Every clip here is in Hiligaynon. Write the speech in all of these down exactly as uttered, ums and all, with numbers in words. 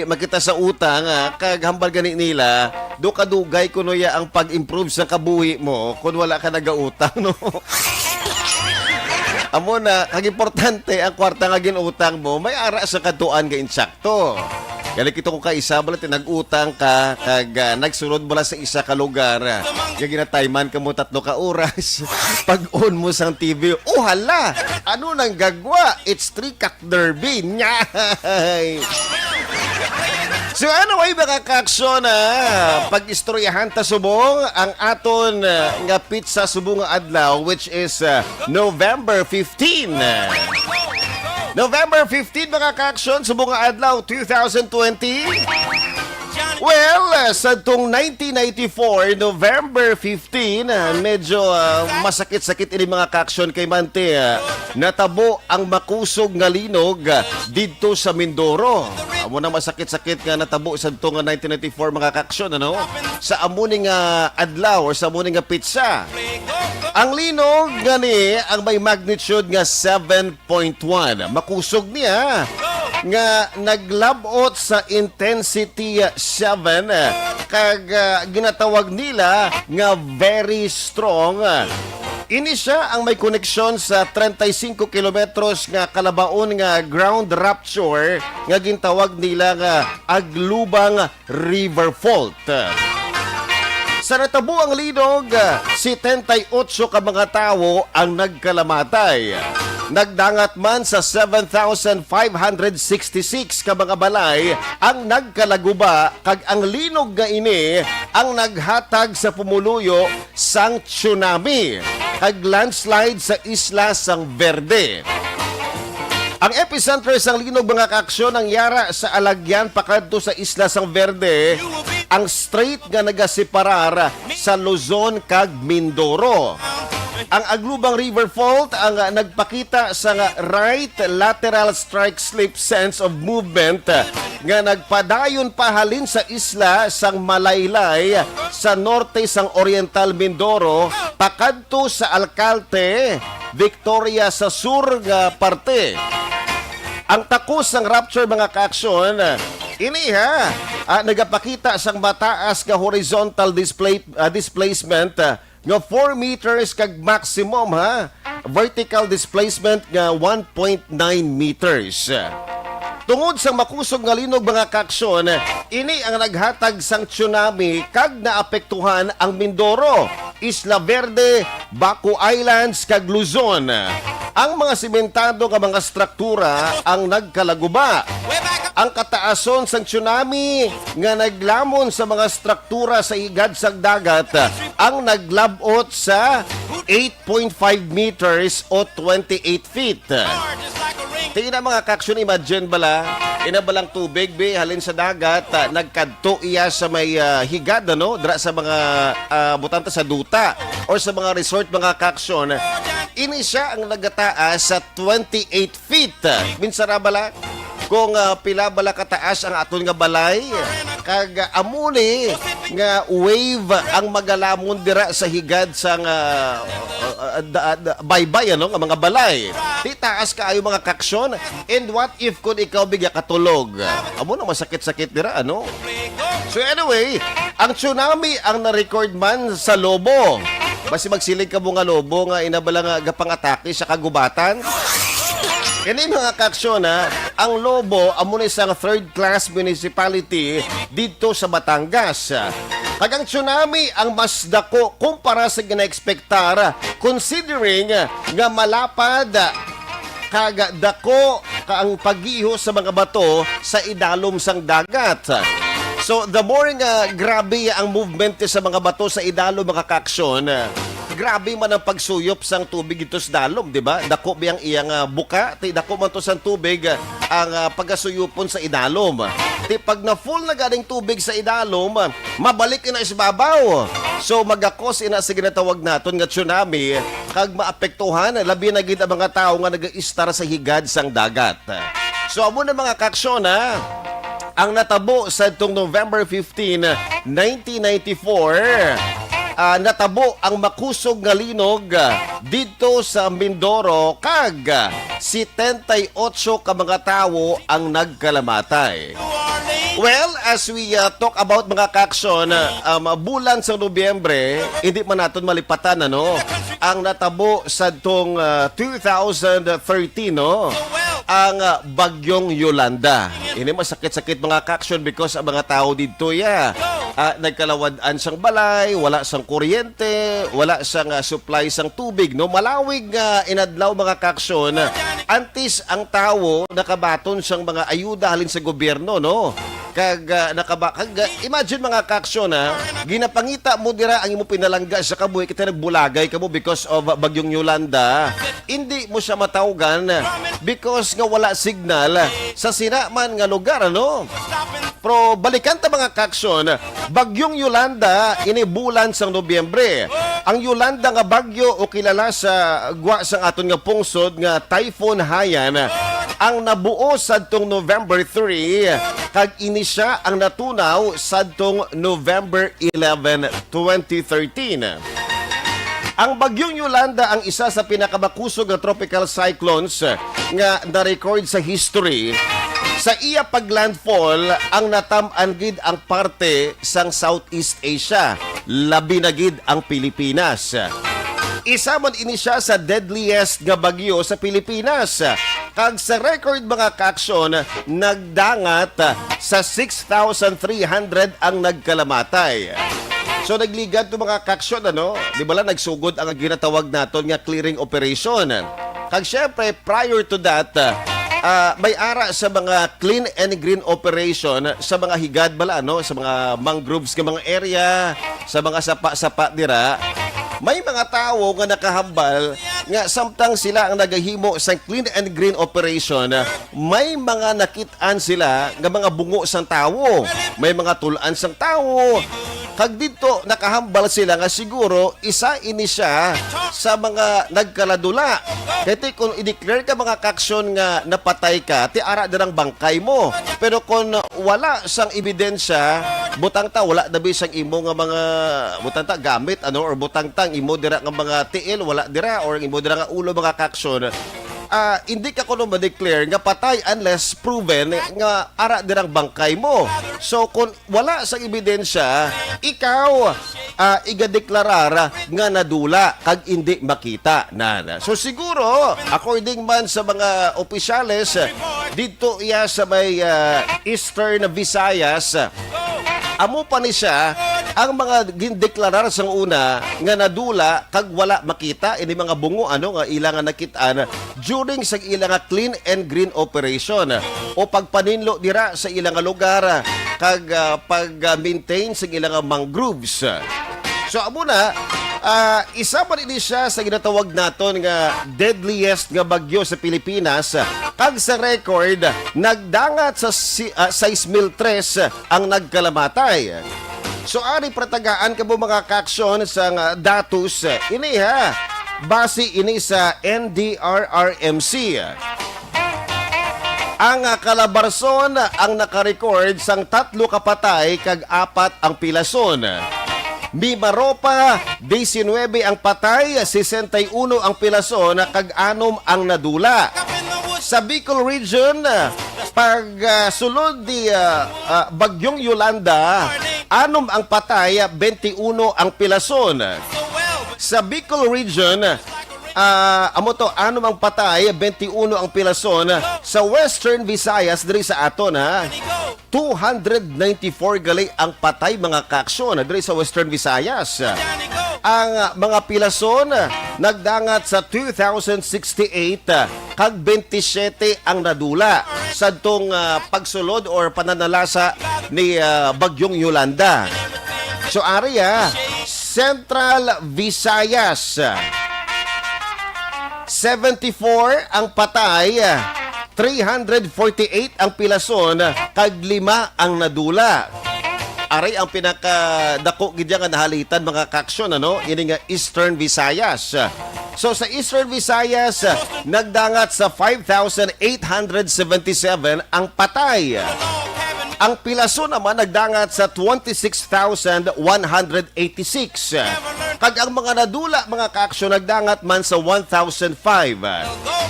makita sa utang, ah, kag hambal gani nila, do kadugay kuno ya ang pag-improve sa kabuhi mo kung wala ka nagautang, no? Amo na, kag importante, ang kwarta nga ginutang mo, may ara sa katuan nga insakto. Gali kito ko kaisa, bala, tinag-utang ka, kag, ah, nagsulod bala sa isa ka lugar, ah, nga ginatayman ka mo tatlo ka oras. Pag-on mo sang T V, oh, hala! Ano nang gagwa? It's three derby. Nyay! So anyway, mga kaaksyon, ah, pag-istoryahan ta subong ang aton, ah, nga petsa subong nga adlaw, which is, ah, November fifteen. November fifteen, mga kaaksyon, subong nga adlaw, two thousand twenty. Well, ah, sa tong nineteen ninety-four, November fifteen, ah, medyo, ah, masakit-sakit ini, mga kaaksyon, kay Mante, ah, natabo ang makusog nga linog, ah, didto sa Mindoro. Amo na masakit-sakit nga natabo sa tong nineteen ninety-four, mga kaaksyon, ano? Sa amo ni nga adlaw or sa amo ni nga petsa. Ang linog nga ni ang may magnitude nga seven point one. Makusog niya nga naglabot sa intensity seven, kag, ah, ginatawag nila nga very strong. Ini sia ang may koneksyon sa treinta y cinco kilometros nga kalabaon nga ground rupture nga gintawag nila nga Aglubang River Fault. Sa natabo ang linog, setenta y ocho ka mga tawo ang nagkalamatay. Nagdangat man sa seven thousand five hundred sixty-six ka mga balay ang nagkalaguba, kag ang linog nga ini ang naghatag sa pumuluyo sang tsunami kag landslide sa isla sang Verde. Ang epicenter sang linog, mga kaaksyon, ang yara sa Alagyan pakadto sa isla sang Verde, ang strait nga nagaseparar sa Luzon kag Mindoro. Ang Aglubang River Fault ang, ah, nagpakita sa nga right lateral strike slip sense of movement, ah, nga nagpadayon pa halin sa isla sang Malaylay sa norte sang Oriental Mindoro pakadto sa Alcalte, Victoria sa sur nga parte. Ang takos sang rupture, mga kaaksyon, ini ha, ah, nagapakita sang mataas nga horizontal display, ah, displacement, ah, nga four meters kag maximum, ha, vertical displacement nga one point nine meters. Tungod sa makusog nga linog, mga kaaksyon, ini ang naghatag sang tsunami kag naapektuhan ang Mindoro, Isla Verde, Baco Islands, kag Luzon. Ang mga simentado nga mga struktura ang nagkalaguba. Ang kataason sang tsunami nga naglamon sa mga struktura sa higad sang dagat ang naglab-ot sa eight point five meters o twenty-eight feet. Tingnan, mga kaaksyon, imagine bala, ina balang tubig, be, halin sa dagat, ah, nagkadto iya sa may, ah, higad, ano, dira sa mga, ah, butanta sa duta or sa mga resort, mga kaaksyon. Ini sia ang nagataas sa twenty-eight feet. Minsan ra bala, kung, ah, pila bala kataas ang aton nga balay, kag, ah, amo ni nga wave ang magalamon dira sa higad sang, ah, ah, ah, da- da- baybay, ano, nga mga balay. Di taas kaayo, mga kaaksyon. And what if kun ikaw bigla katulog? Amo na masakit-sakit dira, ano? So anyway, ang tsunami ang na-record man sa Lobo. Basi magsiling ka mo nga Lobo nga ina bala nga gapang-atake sa kagubatan. Kini, mga kaaksyon, ha, ang Lobo amo ni sang third class municipality didto sa Batangas. Kag ang tsunami ang mas dako kumpara sa ginaekspektar, considering nga malapad kag dako ka ang pag-iho sa mga bato sa idalom sang dagat. So, the more nga grabe ang movement sa mga bato sa idalom, mga kaaksyon, grabe man ang pagsuyop sang tubig dito sa dalom, di ba? Dako biyang iyang, ah, buka, ti dako man to sang tubig, ah, ang, ah, pagasuyupon sa idalom. Ti pag na-full na ganing tubig sa idalom, ah, mabalik ina sa babaw. So, magakos ina sa ginatawag naton nga tsunami, kag maapektuhan labi na gid ang mga tawo nga nagaistar sa higad sang dagat. So, amo na, mga kaaksyon, ha, ang natabo sa tong November fifteen, nineteen ninety-four. ah, natabo ang makusog nga linog, ah, didto sa Mindoro, kag, ah, setenta y ocho ka mga tawo ang nagkalamatay. Well, as we, ah, talk about, mga kaaksyon, ah, um, bulan sa Nobyembre, hindi man naton malipatan, ano, ang natabo sadtong, ah, two thousand thirteen, no? Ang, ah, Bagyong Yolanda. Ini masakit-sakit, mga kaaksyon, because ang mga tawo didto, ya, ah, nagkalawad-an sang balay, wala sang kuryente, wala sang, ah, supply sang tubig, no? Malawig nga inadlaw, mga kaaksyon, antes ang tawo nakabaton sang mga ayuda halin sa gobyerno, no? Kag, ah, nakaba-, kag, ah, imagine, mga kaaksyon, ha, ginapangita mo dira ang imo pinalangga sa kabuhi, kita nagbulagay kamo because of, ah, Bagyong Yolanda. Hindi mo siya matawgan because nga wala signal sa sinaman nga lugar, ano? Pero balikan ta, mga kaaksyon, Bagyong Yolanda, ini bulan sang Nobyembre. Ang Yolanda nga bagyo o kilala sa gwa sang aton nga pungsod nga Typhoon Haiyan ang nabuo sadtong November three, kag ini sia ang natunaw sadtong November eleven, twenty thirteen. Ang Bagyong Yolanda ang isa sa pinakamakusog nga tropical cyclones nga na-record sa history. Sa iya pag-landfall, ang natam-an gid ang parte sang Southeast Asia, labi na gid ang Pilipinas. Isa man ini sia sa deadliest nga bagyo sa Pilipinas, kag sa record, mga kaaksyon, nagdangat sa six thousand three hundred ang nagkalamatay. So, nagligad to, mga kaaksyon, ano? Di ba lang, nagsugod ang ginatawag naton nga clearing operation. Kag syempre, prior to that, ah, may ara sa mga clean and green operation sa mga higad bala, no? Sa mga mangroves nga mga area, sa mga sapa-sapa dira. May mga tawo nga nakahambal nga samtang sila ang nagahimo sa clean and green operation, may mga nakit-an sila nga mga bungo sang tawo, may mga tul-an sang tawo. Kag didto nakahambal sila nga siguro isa ini sia sa mga nagkaladula. Kay ti kung i-declare ka, mga kaaksyon, nga napatay ka, ti ara dirang bangkay mo. Pero kung wala sang ebidensya, butang ta, wala na bi sang imo nga mga, butang ta, gamit, ano, or butang ta, ang imo dira nga mga tiil, wala dira, or ang imo dira nga ulo, mga kaaksyon, ah, hindi ka kuno ma-declare nga patay unless proven nga ara dirang bangkay mo. So, kung wala sang ebidensya, ikaw, ah, igadeklarar nga nadula kag indi makita na. So, siguro, according man sa mga opisyales, didto iya sa may, ah, Eastern Visayas, amo pa ni sia ang mga gindeklarar sang una nga nadula kag wala makita, ini mga bungo, ano, nga ila nga nakit-an during sa ila nga clean and green operation o pagpaninlo dira sa ila nga lugar kag, ah, pag-maintain sa ila nga mangroves. So, amo na, ah, isa man ini sia sa ginatawag naton nga deadliest nga bagyo sa Pilipinas, kag sa record, nagdangat sa si-, ah, sais mil tres ang nagkalamatay. So, ari, para tagaan kamo, mga kaaksyon, sang datos ini, ha. Base ini sa N D R R M C. Ang, ah, Calabarzon ang naka-record sang tatlo ka patay kag apat ang pilason. Mimaropa, diecinuebe ang patay, sesenta y uno ang pilason, kag anom ang nadula. Sa Bicol Region, pag, ah, sulod ni, ah, ah, Bagyong Yolanda, anom ang patay, twenty-one ang pilason. Sa Bicol Region, ah, amo to, anom ang patay, twenty-one ang pilason. Sa Western Visayas, diri sa aton, ha, two hundred ninety-four gali ang patay, mga kaaksyon, diri sa Western Visayas. Ang mga pilason nagdangat sa two thousand sixty-eight, kag twenty-seven ang nadula sadtong, ah, pagsulod or pananalasa ni, ah, Bagyong Yolanda. So, ari, ah, Central Visayas, seventy-four ang patay, three hundred forty-eight ang pilason, kag lima ang nadula. Aray ang pinakadako gid nga nahalitan, mga kaaksyon, ano? Ini nga Eastern Visayas. So, sa Eastern Visayas, nagdangat sa five thousand eight hundred seventy-seven ang patay. Ang pilason naman nagdangat sa twenty-six thousand one hundred eighty-six. Kag ang mga nadula, mga kaaksyon, nagdangat man sa one thousand five.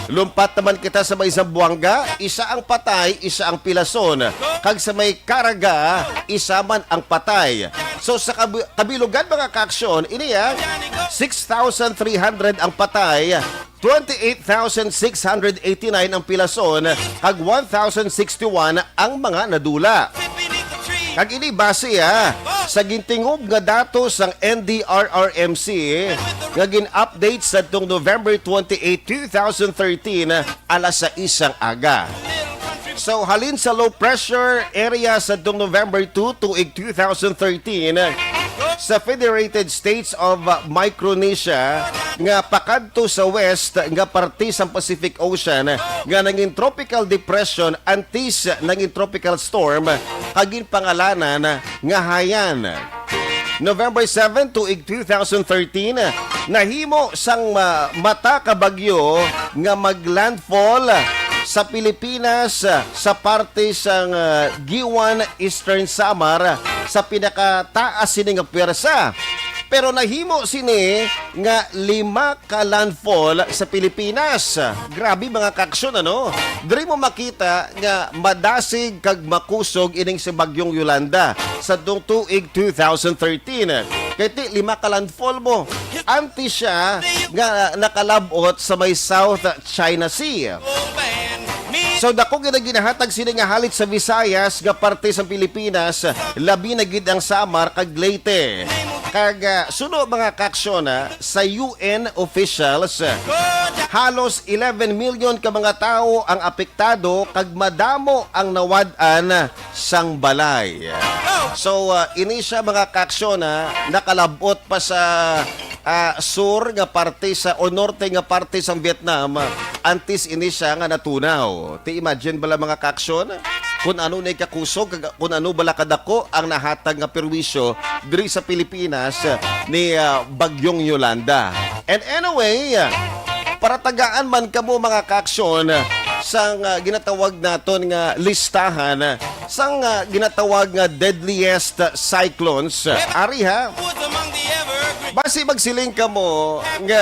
Lumpat naman kita sa may Zamboanga, isa ang patay, isa ang pilason. Kag sa may Caraga, isa man ang patay. So sa kabi-, kabilugan, mga kaaksyon, ini, ah, six thousand three hundred ang patay, twenty-eight thousand six hundred eighty-nine ang pilason, kag one thousand sixty-one ang mga nadula. Kag ini base, ha, sa gintingob nga datos sang N D R R M C nga gin-update sadtong November twenty-eight, two thousand thirteen, alas sais sang aga. So, halin sa low pressure area sadtong November two, tuig two thousand thirteen, sa Federated States of Micronesia nga pakadto sa west nga parte sang Pacific Ocean nga nangin tropical depression antes nangin tropical storm, kag ginpangalanan nga Haiyan. November seven, tuig two thousand thirteen, nahimo sang, ah, mata ka bagyo nga mag-landfall sa Pilipinas, ah, sa parte sang, ah, Guiuan, Eastern Samar, sa pinakataas sini nga pwersa. Pero nahimo sini nga lima ka landfall sa Pilipinas. Grabe, mga kaaksyon, ano? Diri mo makita nga madasig kag makusog ining si Bagyong Yolanda sadtong tuig two thousand thirteen. Kay ti lima ka landfall mo. Antes siya nga nakalab-ot sa may South China Sea. So, dako gid ang ginahatag sini nga halit sa Visayas nga parte sa Pilipinas, labi na gid ang Samar kag Leyte. Kag, ah, suno, mga kaaksyon, ah, sa U N officials, halos eleven million ka mga tawo ang apektado kag madamo ang nawad-an sang balay. So, ah, ini siya, mga kaaksyon, ah, nakalab-ot pa sa, ah, sur nga parte sa, o norte nga parte sang Vietnam, ah, antes ini siya nga natunaw. Ti imagine bala, mga kaaksyon, kung ano na ikakusog, kag kung ano bala kadako ang nahatag nga perwisyo diri sa Pilipinas ni, ah, Bagyong Yolanda. And anyway, para tagaan man kamo, mga kaaksyon, sang, ah, ginatawag naton nga listahan sang, ah, ginatawag nga deadliest cyclones. Ari ha, basi magsiling kamo nga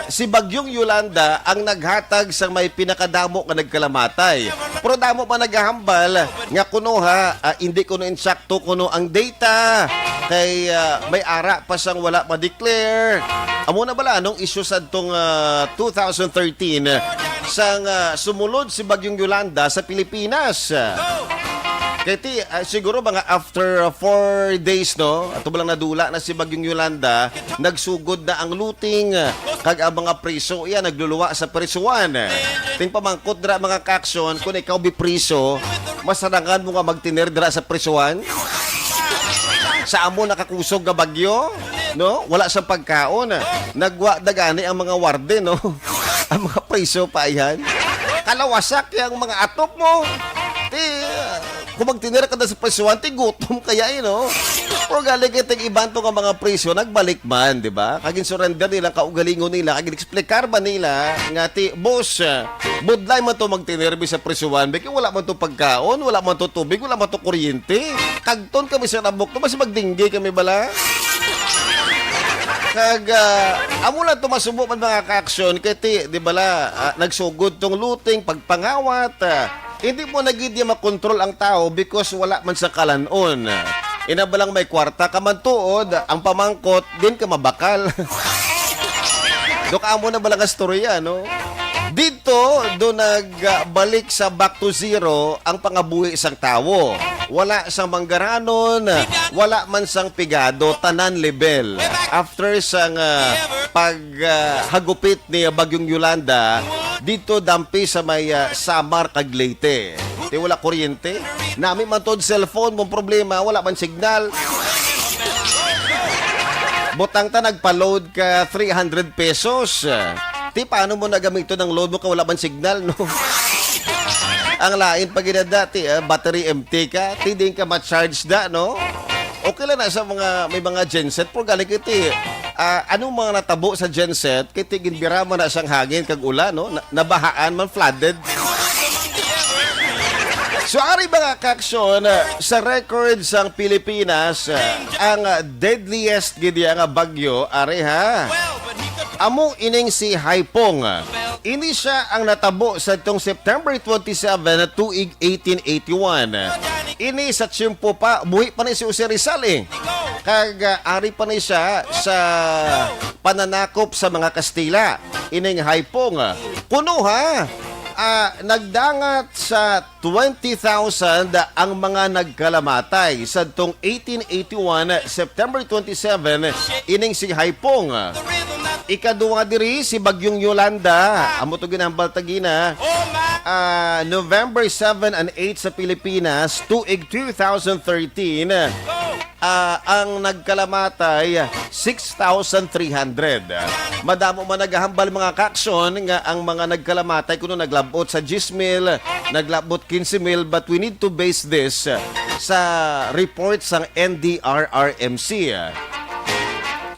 si Bagyong Yolanda ang naghatag sang may pinakadamo nga nagkalamatay. Pero damo pa nagahambal nga kuno ha, ah, hindi kuno insakto kuno ang data. Kay, ah, may ara pa sang wala ma-declare. Amo na bala anong issue sadtong, ah, two thousand thirteen, sang, ah, sumulod si Bagyong Yolanda sa Pilipinas. Kay ti, ah, siguro mga after, ah, four days, no? Ato ba lang nadula na si Bagyong Yolanda, nagsugod na ang looting, ah, kag ang mga preso iya nagluluwa sa presuhan. Ting pamangkot dira, mga kaaksyon, kung ikaw bipriso, masarangan mo nga magtener dira sa presuhan? Sa amo nakakusog nga bagyo, no? Wala sa pagkaon. Nagwa na gani ang mga warden, no? Ang mga preso pa yan. Kalawasak yang mga atop mo. Ti, kung magtinira ka na sa presuhan, ti gutom kaya, eh, no? Pero galing kay ting iban to nga mga preso, nagbalik man, di ba? Kag surrender nila, kaugalingon nila, kag explicar ba nila nga ti, "Boss, ah, budlay man to magtinirbi sa presuhan, biki wala man to pagkaon, wala man to tubig, wala man to kuryente. Kagton kami sa nabok to, basi magdingge kami bala." Kag, ah, amo lang to masubo man, mga kaaksyon, kay ti, di bala, ah, nagsugod tong looting, pagpangawat, ah, hindi mo na gid niya makontrol ang tao because wala man sa kalan-on. Ina ba lang may kwarta ka man tuod, ang pamangkot, din ka mabakal. Dok, amo na bala nga storya, no? Dito, do nagbalik sa back to zero ang pangabuhi sang tawo. Wala sang manggaranon, wala man sang pigado, tanan level. After sang, ah, pag, ah, hagupit ni Bagyong Yolanda, dito dampi sa may, ah, Samar kag Leyte. Ti wala kuryente. Nami man tod cellphone mo problema, wala man signal. Butang ta nagpa-load ka three hundred pesos. Ti paano mo nagamiton ang load mo kay wala man signal, no? Ang lain pa gid na dati, ah, battery empty ka, ti din ka ma-charge da, no? Okay lang na sa mga, may mga genset, pero galing iti, ah, anong mga natabo sa genset, kay ti ginbira man na sang hangin kag ulan, no? Na, nabahaan man, flooded. So, ari, mga kaaksyon, sa record sang Pilipinas, ang deadliest gid nga bagyo, ari, ha? Amo ining si Haipong. Ini sia ang natabo sa tong September twenty-seven, tuig eighteen eighty-one. Ini sa tiyempo pa, buhi pa ni si Jose Rizal, eh. Kag, ah, ari pa ni siya sa pananakop sa mga Kastila. Ining Haipong. Kuno, ha, ah, nagdangat sa twenty thousand ang mga nagkalamatay sadtong eighteen eighty-one, September twenty-seven, ining si Haipong. Ikaduha diri si Bagyong Yolanda, amo to ginahambal tagina, ah, November seven and eight sa Pilipinas, tuig two thousand thirteen. Ah, ang nagkalamatay, six thousand three hundred. Madamo man nagahambal, mga kaaksyon, nga ang mga nagkalamatay kuno naglabot sa diyes mil, naglabot quince mil, but we need to base this sa report sang N D R R M C.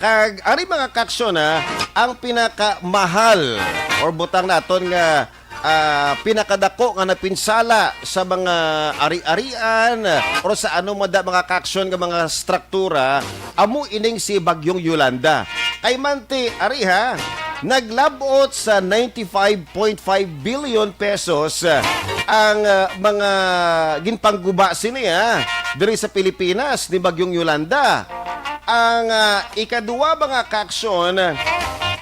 Kag ari, mga kaaksyon, ha, ang pinakamahal or butang naton nga ah, pinakadako nga napinsala sa mga ari-arian o sa ano man da, mga kaaksyon, nga mga struktura, amo ining si Bagyong Yolanda. Kay manti, ari, ha, naglabot sa ninety-five point five billion pesos, ah, ang, ah, mga ginpangguba sini, ha, diri sa Pilipinas ni Bagyong Yolanda. Ang, ah, ikaduha, mga kaaksyon,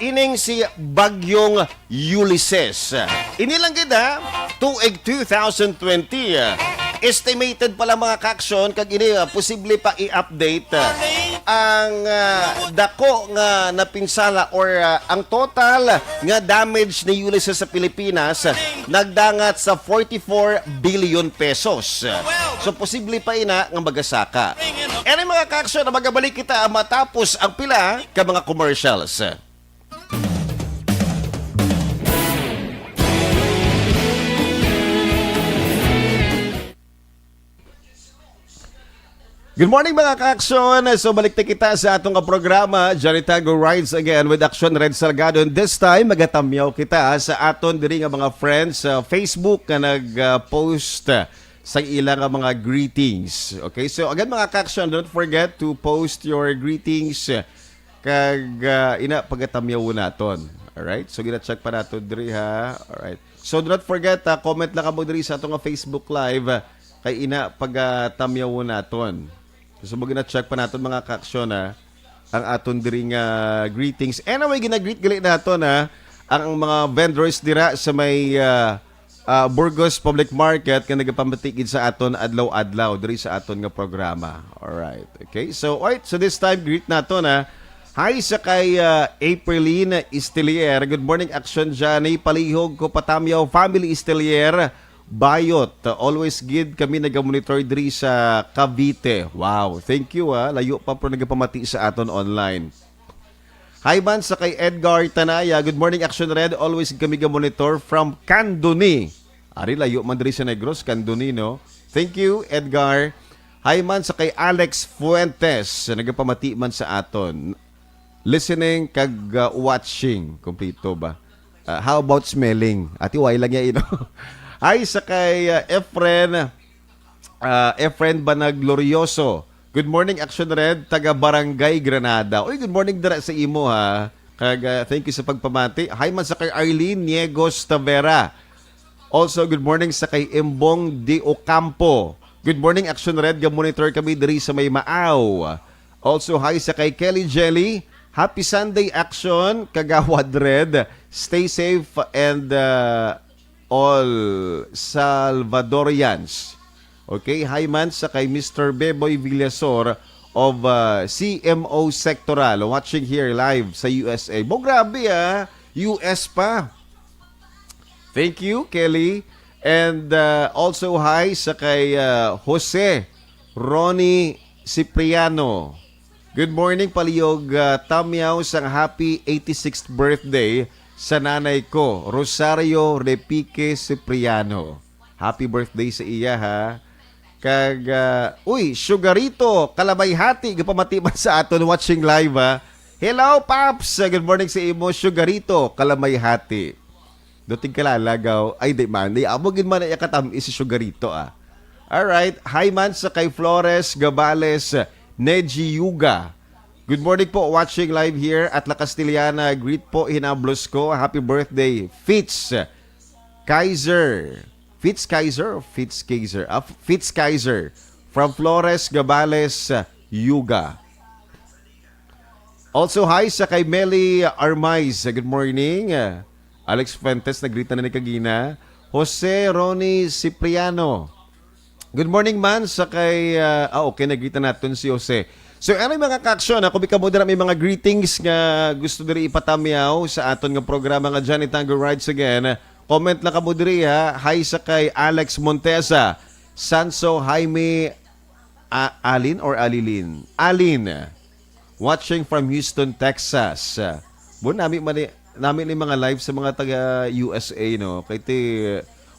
ining si Bagyong Ulysses. Ini lang gid, ha, tuig two thousand twenty. Estimated pa lang, mga kaaksyon, kag ini, ah, posible pa i-update, ah, ang, ah, dako nga napinsala or, ah, ang total nga damage ni Ulysses sa Pilipinas, ah, nagdangat sa forty-four billion pesos. So, posible pa ina nga magasaka. Anyway, mga kaaksyon, na magabalik kita matapos ang pila ka mga commercials. Good morning, mga kaaksyon. So, balik na kita sa atong programa, Johnny Tango Rides Again with Action Red Salgado. And this time, magatamyaw kita sa aton diri nga mga friends sa Facebook nga nag-post sa ila nga mga greetings. Okay, so again, mga kaaksyon, don't forget to post your greetings, kag, ah, ina, pagatamyawon naton. Alright? So, gina-check pa nato diri, ha? Alright. So, do not forget, ah, comment lang kamo diri sa ato nga Facebook Live, ah, kay ina, pagatamyawon naton. So, gina-check pa naton, mga kaaksyon, ha, ang aton diri nga greetings. Anyway, gina-greet gali naton, ha, ang, ang mga vendors dira sa may, ah, ah, Burgos Public Market nga nagapamati gid sa aton adlaw-adlaw diri sa aton nga programa. Alright. Okay. So, alright. So, this time, greet naton, ha. Hi sa kay, ah, Aprilina Estelier. Good morning, Action Johnny. Palihog ko, Patamyaw family, Estelier. Bayot. Always gid kami nagamonitor diri sa Cavite. Wow. Thank you, ha. Layo pa, pero nagapamati sa aton online. Hi man sa kay Edgar Tanaya. Good morning, Action Red. Always kami ga-monitor from Candoni. Ari, layo man diri sa Negros, Candoni, no? Thank you, Edgar. Hi man sa kay Alex Fuentes. Nagapamati man sa aton. Listening kag, uh, watching. Kompleto ba? Uh, how about smelling? Ati, way lang yan, you know? Hi sa kay, uh, Efren, uh, Efren Banag Glorioso. Good morning, Action Red, taga Barangay Granada. Uy, good morning dira sa imo, ha. Kag, ah, thank you sa pagpamati. Hi man sa kay Arlene Niegos Tavera. Also, good morning sa kay Imbong De Ocampo. Good morning, Action Red. Ga-monitor kami diri sa may Maaw. Also, hi sa kay Kelly Jelly. Happy Sunday, Action, Kagawad Red. Stay safe and, uh, all Salvadorians. Okay, hi man sa kay Mister Beboy Villasor of, uh, C M O Sectoral, watching here live sa U S A. Bo, grabe, ah, U S pa. Thank you, Kelly. And, uh, also hi sa kay, uh, Jose Ronnie Cipriano. Good morning, palihog, uh, tamyaw sang happy eighty-sixth birthday sa nanay ko, Rosario Repique Cipriano. Happy birthday sa iya, ha. Kag, ah, uy, Sugarito, Kalamayhati, gapamati man sa aton watching live, ha. Hello, Paps. Good morning sa imo, Sugarito, Kalamayhati. Do tigkalala, gaw. Ay, di man. Di, amo gid man na iyang katam-is si Sugarito, ah. Alright. Hi man sa kay Flores Gabales, Neji Yuga. Good morning po, watching live here at La Castellana. Greet po, hinablos ko. Happy birthday, Fitz Kaiser. Fitz Kaiser or Fitz Kaiser? Ah, Fitz Kaiser from Flores Gabales, uh, Yuga. Also, hi sa kay Meli Armais. Good morning. Uh, Alex Fuentes, nagreet na ni kagina. Jose Ronnie Cipriano. Good morning man sa kay, uh, ah, okay, nagreet na naton si Jose. So, ano yung mga kaaksyon? Ako, bika mo dira may mga greetings nga gusto diri ipatamyaw sa aton nga programa nga Johnny Tango Rides Again. Comment lang kamo diri, ha. Hi sa kay Alex Montesa, Sanso Jaime, A-, Alin or Alilin? Alin. Watching from Houston, Texas. Bu, nami man ni, nami ni mga live sa mga taga U S A, no? Kay ti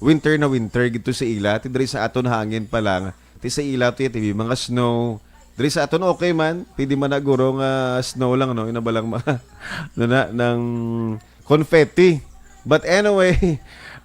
winter na winter gito sa ila, ti diri sa aton hangin pa lang. Ti sa ila to, ti may mga snow. Diri sa aton okay man, pwede man na guro nga snow lang, no? Ina ba lang ma-, ano na, ng confetti. But anyway,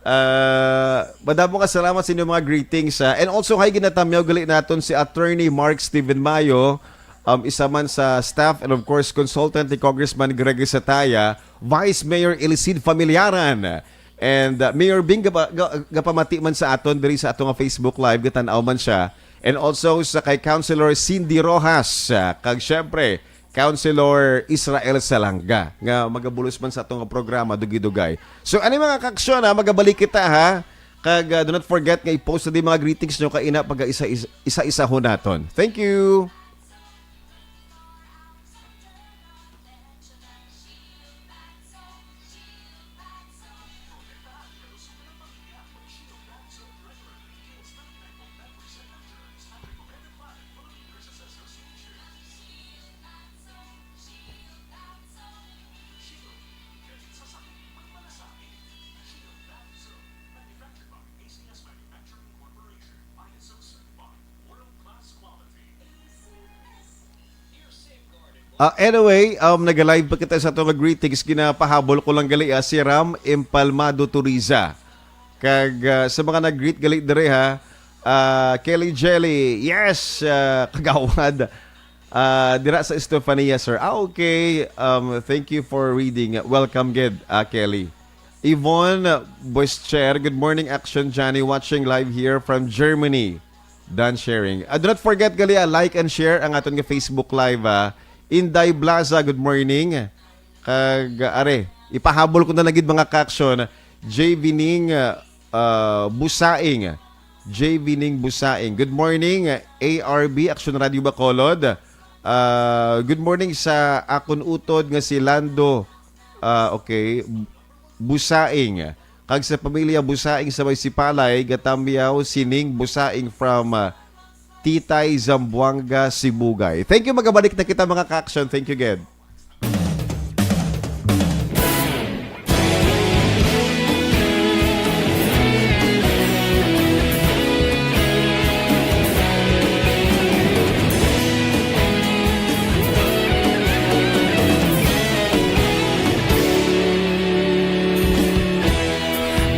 uh, madamo nga salamat sa inyong mga greetings, ha. And also, hi, ginatamyaw gali naton si Attorney Mark Steven Mayo, um, isa man sa staff and of course consultant ni Congressman Gregory Sataya, Vice Mayor Elicid Familiaran, and, uh, Mayor Bing gapa-, ga-, gapamati man sa aton diri sa ato nga Facebook Live, gatan-aw man siya. And also sa kay Councilor Cindy Rojas, uh, kag syempre, Councilor Israel Salanga, nga magabulos man sa atong programa, Dugay-Dugay. So, ani mga kaaksyon, ha, magabalik kita, ha? Kag, ah, do not forget nga i-post na di mga greetings nyo, kay ina pag isa-isa, isa-isahon naton. Thank you! Ah, anyway, um, naga-live pa kita sa atong greetings. Ginapahabol ko lang gali, ah, si Ram Empalmado Turiza. Kag, ah, sa mga nag-greet gali diri, ha, ah, Kelly Jelly, yes, ah, Kagawad. Ah, dira sa Estefania, sir. Ah, okay. Um, thank you for reading. Welcome, gid, ah, Kelly. Yvonne Boischer, good morning, Action Johnny, watching live here from Germany. Done sharing. Ah, do not forget, gali, ah, like and share ang aton nga Facebook Live, ah. Inday Blaza, good morning. Kag, ah, are, ipahabol ko na lang gid mga kaaksyon. J V Ning, ah, ah, Busaing. J V Ning Busaing. Good morning, A R B, Action Radio Bacolod. Ah, good morning sa akon utod nga si Lando. Ah, okay. Busaing. Kag sa pamilya Busaing sa may Sipalay, gatamyaw si Ning Busaing from, ah, Titay, Zamboanga, Sibugay. Thank you, magabalik na kita, mga ka-action. Thank you, Ged.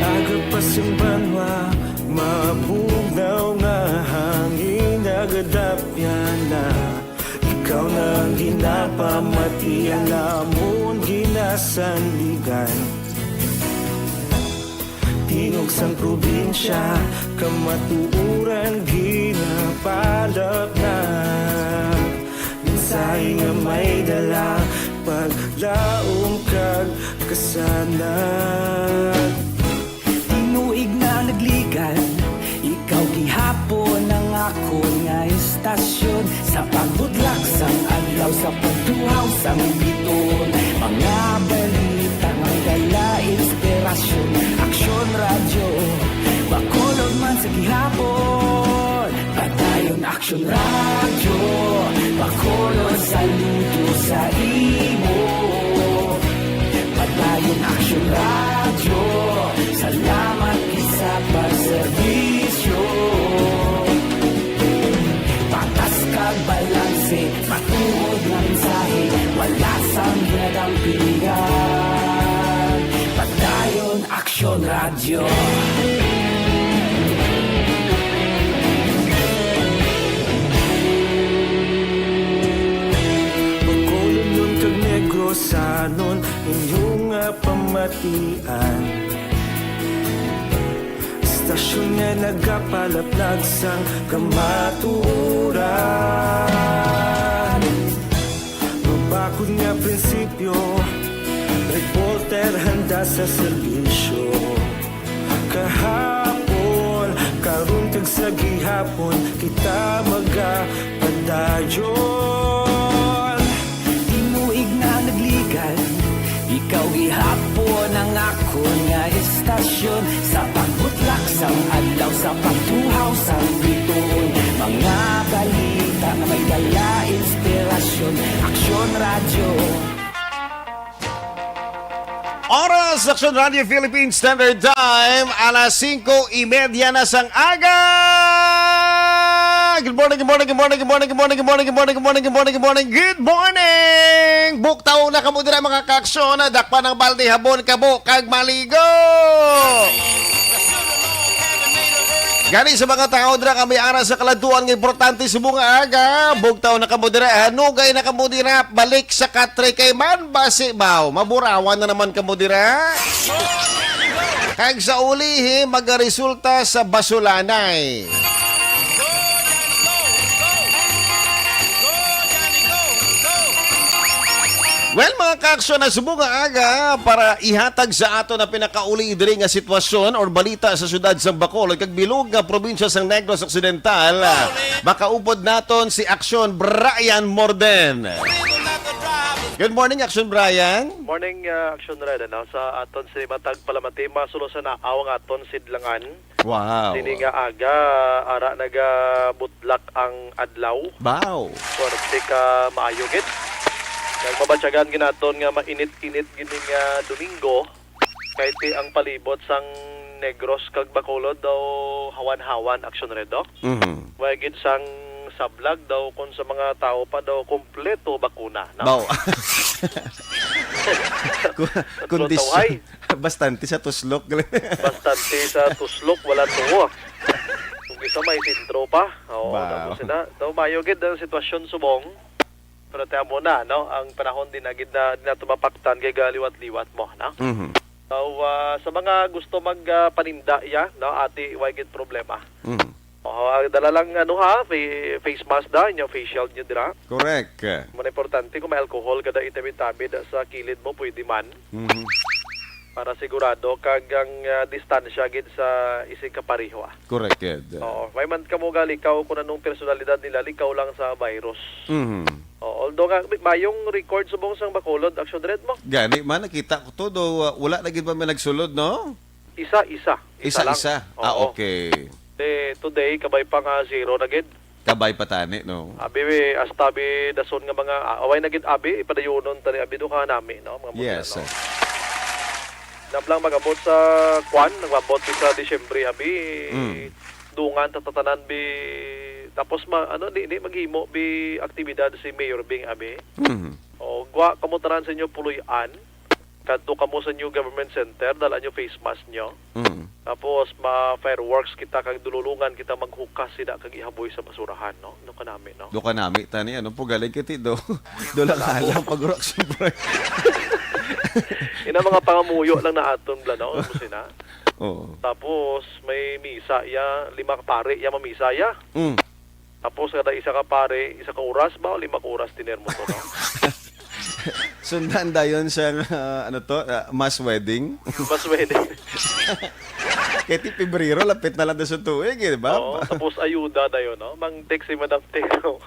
Aga pa sing banwa, mabugnaw nga hangin, nagadapyan na. Ikaw na ang ginapamati, ang amon ginasandigan. Tingog sang probinsya, kamatuoran ginapalapnag. Mensahe nga may dala, paglaom kag kasanag. Tinuig na nagligan, ikaw gihapon ang akon nga istasyon. Sa pagbudlak sang adlaw, sa pagtuhaw sang biton, mga balita nga dala inspirasyon. Aksyon Radyo, Bacolod man sa gihapon. Padayon Aksyon Radyo, Bacolod, saludo sa imo. Padayon Aksyon Radyo, salamat gid sa pagserbisyo. Patas kag balanse, matuod nga mensahe, wala sang ginadampingan. Padayon Aksyon Radyo. Inyo nga pamatian, istasyon nga nagapalaplag sang kamatuoran. Mabakod nga prinsipyo, reporter handa sa serbisyo. Kahapon, karon kag sa gihapon, kita magapadayon. Tinuig na nagligad, ikaw gihapon ang akon nga istasyon. Sa pagbutlak sang adlaw, sa pagtuhaw sang bituon, mga balita nga may dala inspirasyon. Aksyon Radyo. Oras, Aksyon Radyo Philippine Standard Time, alas singko y media na sang aga. Good morning, good morning, good morning, good morning, good morning, good morning, good morning, good morning, good morning, good morning, good morning. Bugtaw na kamo dira, mga kaaksyon. Dakpan ang balde, habon, kabo, kag maligo. Gani sa mga tao dira kami ara sa kaladtuan nga importante subong nga aga, bugtaw na kamo dira, hanugay na kamo dira, balik sa katre kay man basi baw, maburawan na naman kamo dira. Kag sa ulihi, magaresulta sa basulanay. Well, mga kaaksyon, na subong nga aga para ihatag sa ato na pinakauli diri nga sitwasyon or balita sa siyudad sang Bacolod kag bilog nga probinsya sang Negros Occidental, makaupod naton si Aksyon Brian Morden. Good morning, Aksyon Brian. Morning, ah, Aksyon Red. Ano? Sa aton si Matag Palamati, masulo sa naaw ang aton sidlangan. Wow. Sini nga aga, ara nagabutlak ang adlaw. Wow. Swerte ka maayo gid. Kag mabatyagan ginaton nga mainit-init gini nga Domingo, kay ti ang palibot sang Negros kag Bacolod daw hawan-hawan, Aksyon Red, no? Mhm. Way gid sang sablag daw, kung sa mga tao pa daw kompleto bakuna, no? Baw. Ku-, Sa kondisyon. Tawhay. Bastante sa tuslok. Bastante sa tuslok, wala tuo. Kung isa may sentro pa. Oo, Baw. Tapos sila. Daw mayo gid ang sitwasyon subong. Pero tiyan mo na, no? Ang panahon din na gid na, di na tumapaktan kay galiwat-liwat mo, no? Mhm. So, ah, sa mga gusto mag, ah, paninda, ya, no? Ati, way gid problema. Mhm. Oh, ah, dala lang, ano, ha, fa-, face mask da, inyo facial nyo dira. Correct. Mo na importante, kung may alcohol ka da, itabi-tabi da sa kilid mo, pwede man. Mhm. Para sigurado, kag ang, ah, distansya gid sa isig kapareho, ah. Correct, gid. Oo. May man kamo galikaw kung anong personalidad nila, likaw lang sa virus. Mhm. Oo. Although nga, may, mayong record subong sang Bacolod, Action Red mo. Gani man, nakita ko to, do, uh, wala na gid ba may nagsulod, no? Isa, isa. Isa Isa, lang. isa. Ah, Oo. okay. Eh, today, kabay pa nga zero na gid. Kabay pa tani, no? Abi, hasta abi dason nga mga, ah, away na gid abi, ipadayunon tani abi do ka nami, no? Mga Yes, mutya, no? sir. Nablang mag-abot sa kwan, nag-abot sa Disyembre, abi, Mm. dungan ta tatanan, bi, tapos ma-, ano, di, di maghimo, bi, aktibidad si Mayor Bing, abi. Mhm. O, gwa, kamo tanan sa inyo puloy-an, kadto kamo sa new government center, dala nyo face mask nyo. Mhm. Tapos, ma-fireworks kita, kag dululungan kita maghukas sida, kag ihaboy sa basurahan, no? No kanami, no? Do ka nami, tani, ano po, galing kiti, do, do lang Malabo. alang pag-rock, siyempre. Ina mga pangamuyo lang na aton, bla, no? Ano sina? Oo. Tapos, may misa, ya, lima ka pare, ya, mamisa, ya. Mm. Tapos, kada isa ka pare, isa ka oras ba, o lima ka oras, tiner mo to, no? Sundan dayon siyang, ah, ano to, ah, mass wedding. Mass wedding. Kay ti Pebrero, lapit na lang daw sa tuig, eh, di ba? Oo, tapos ayuda dayon, no? Mang text si Madam Tino.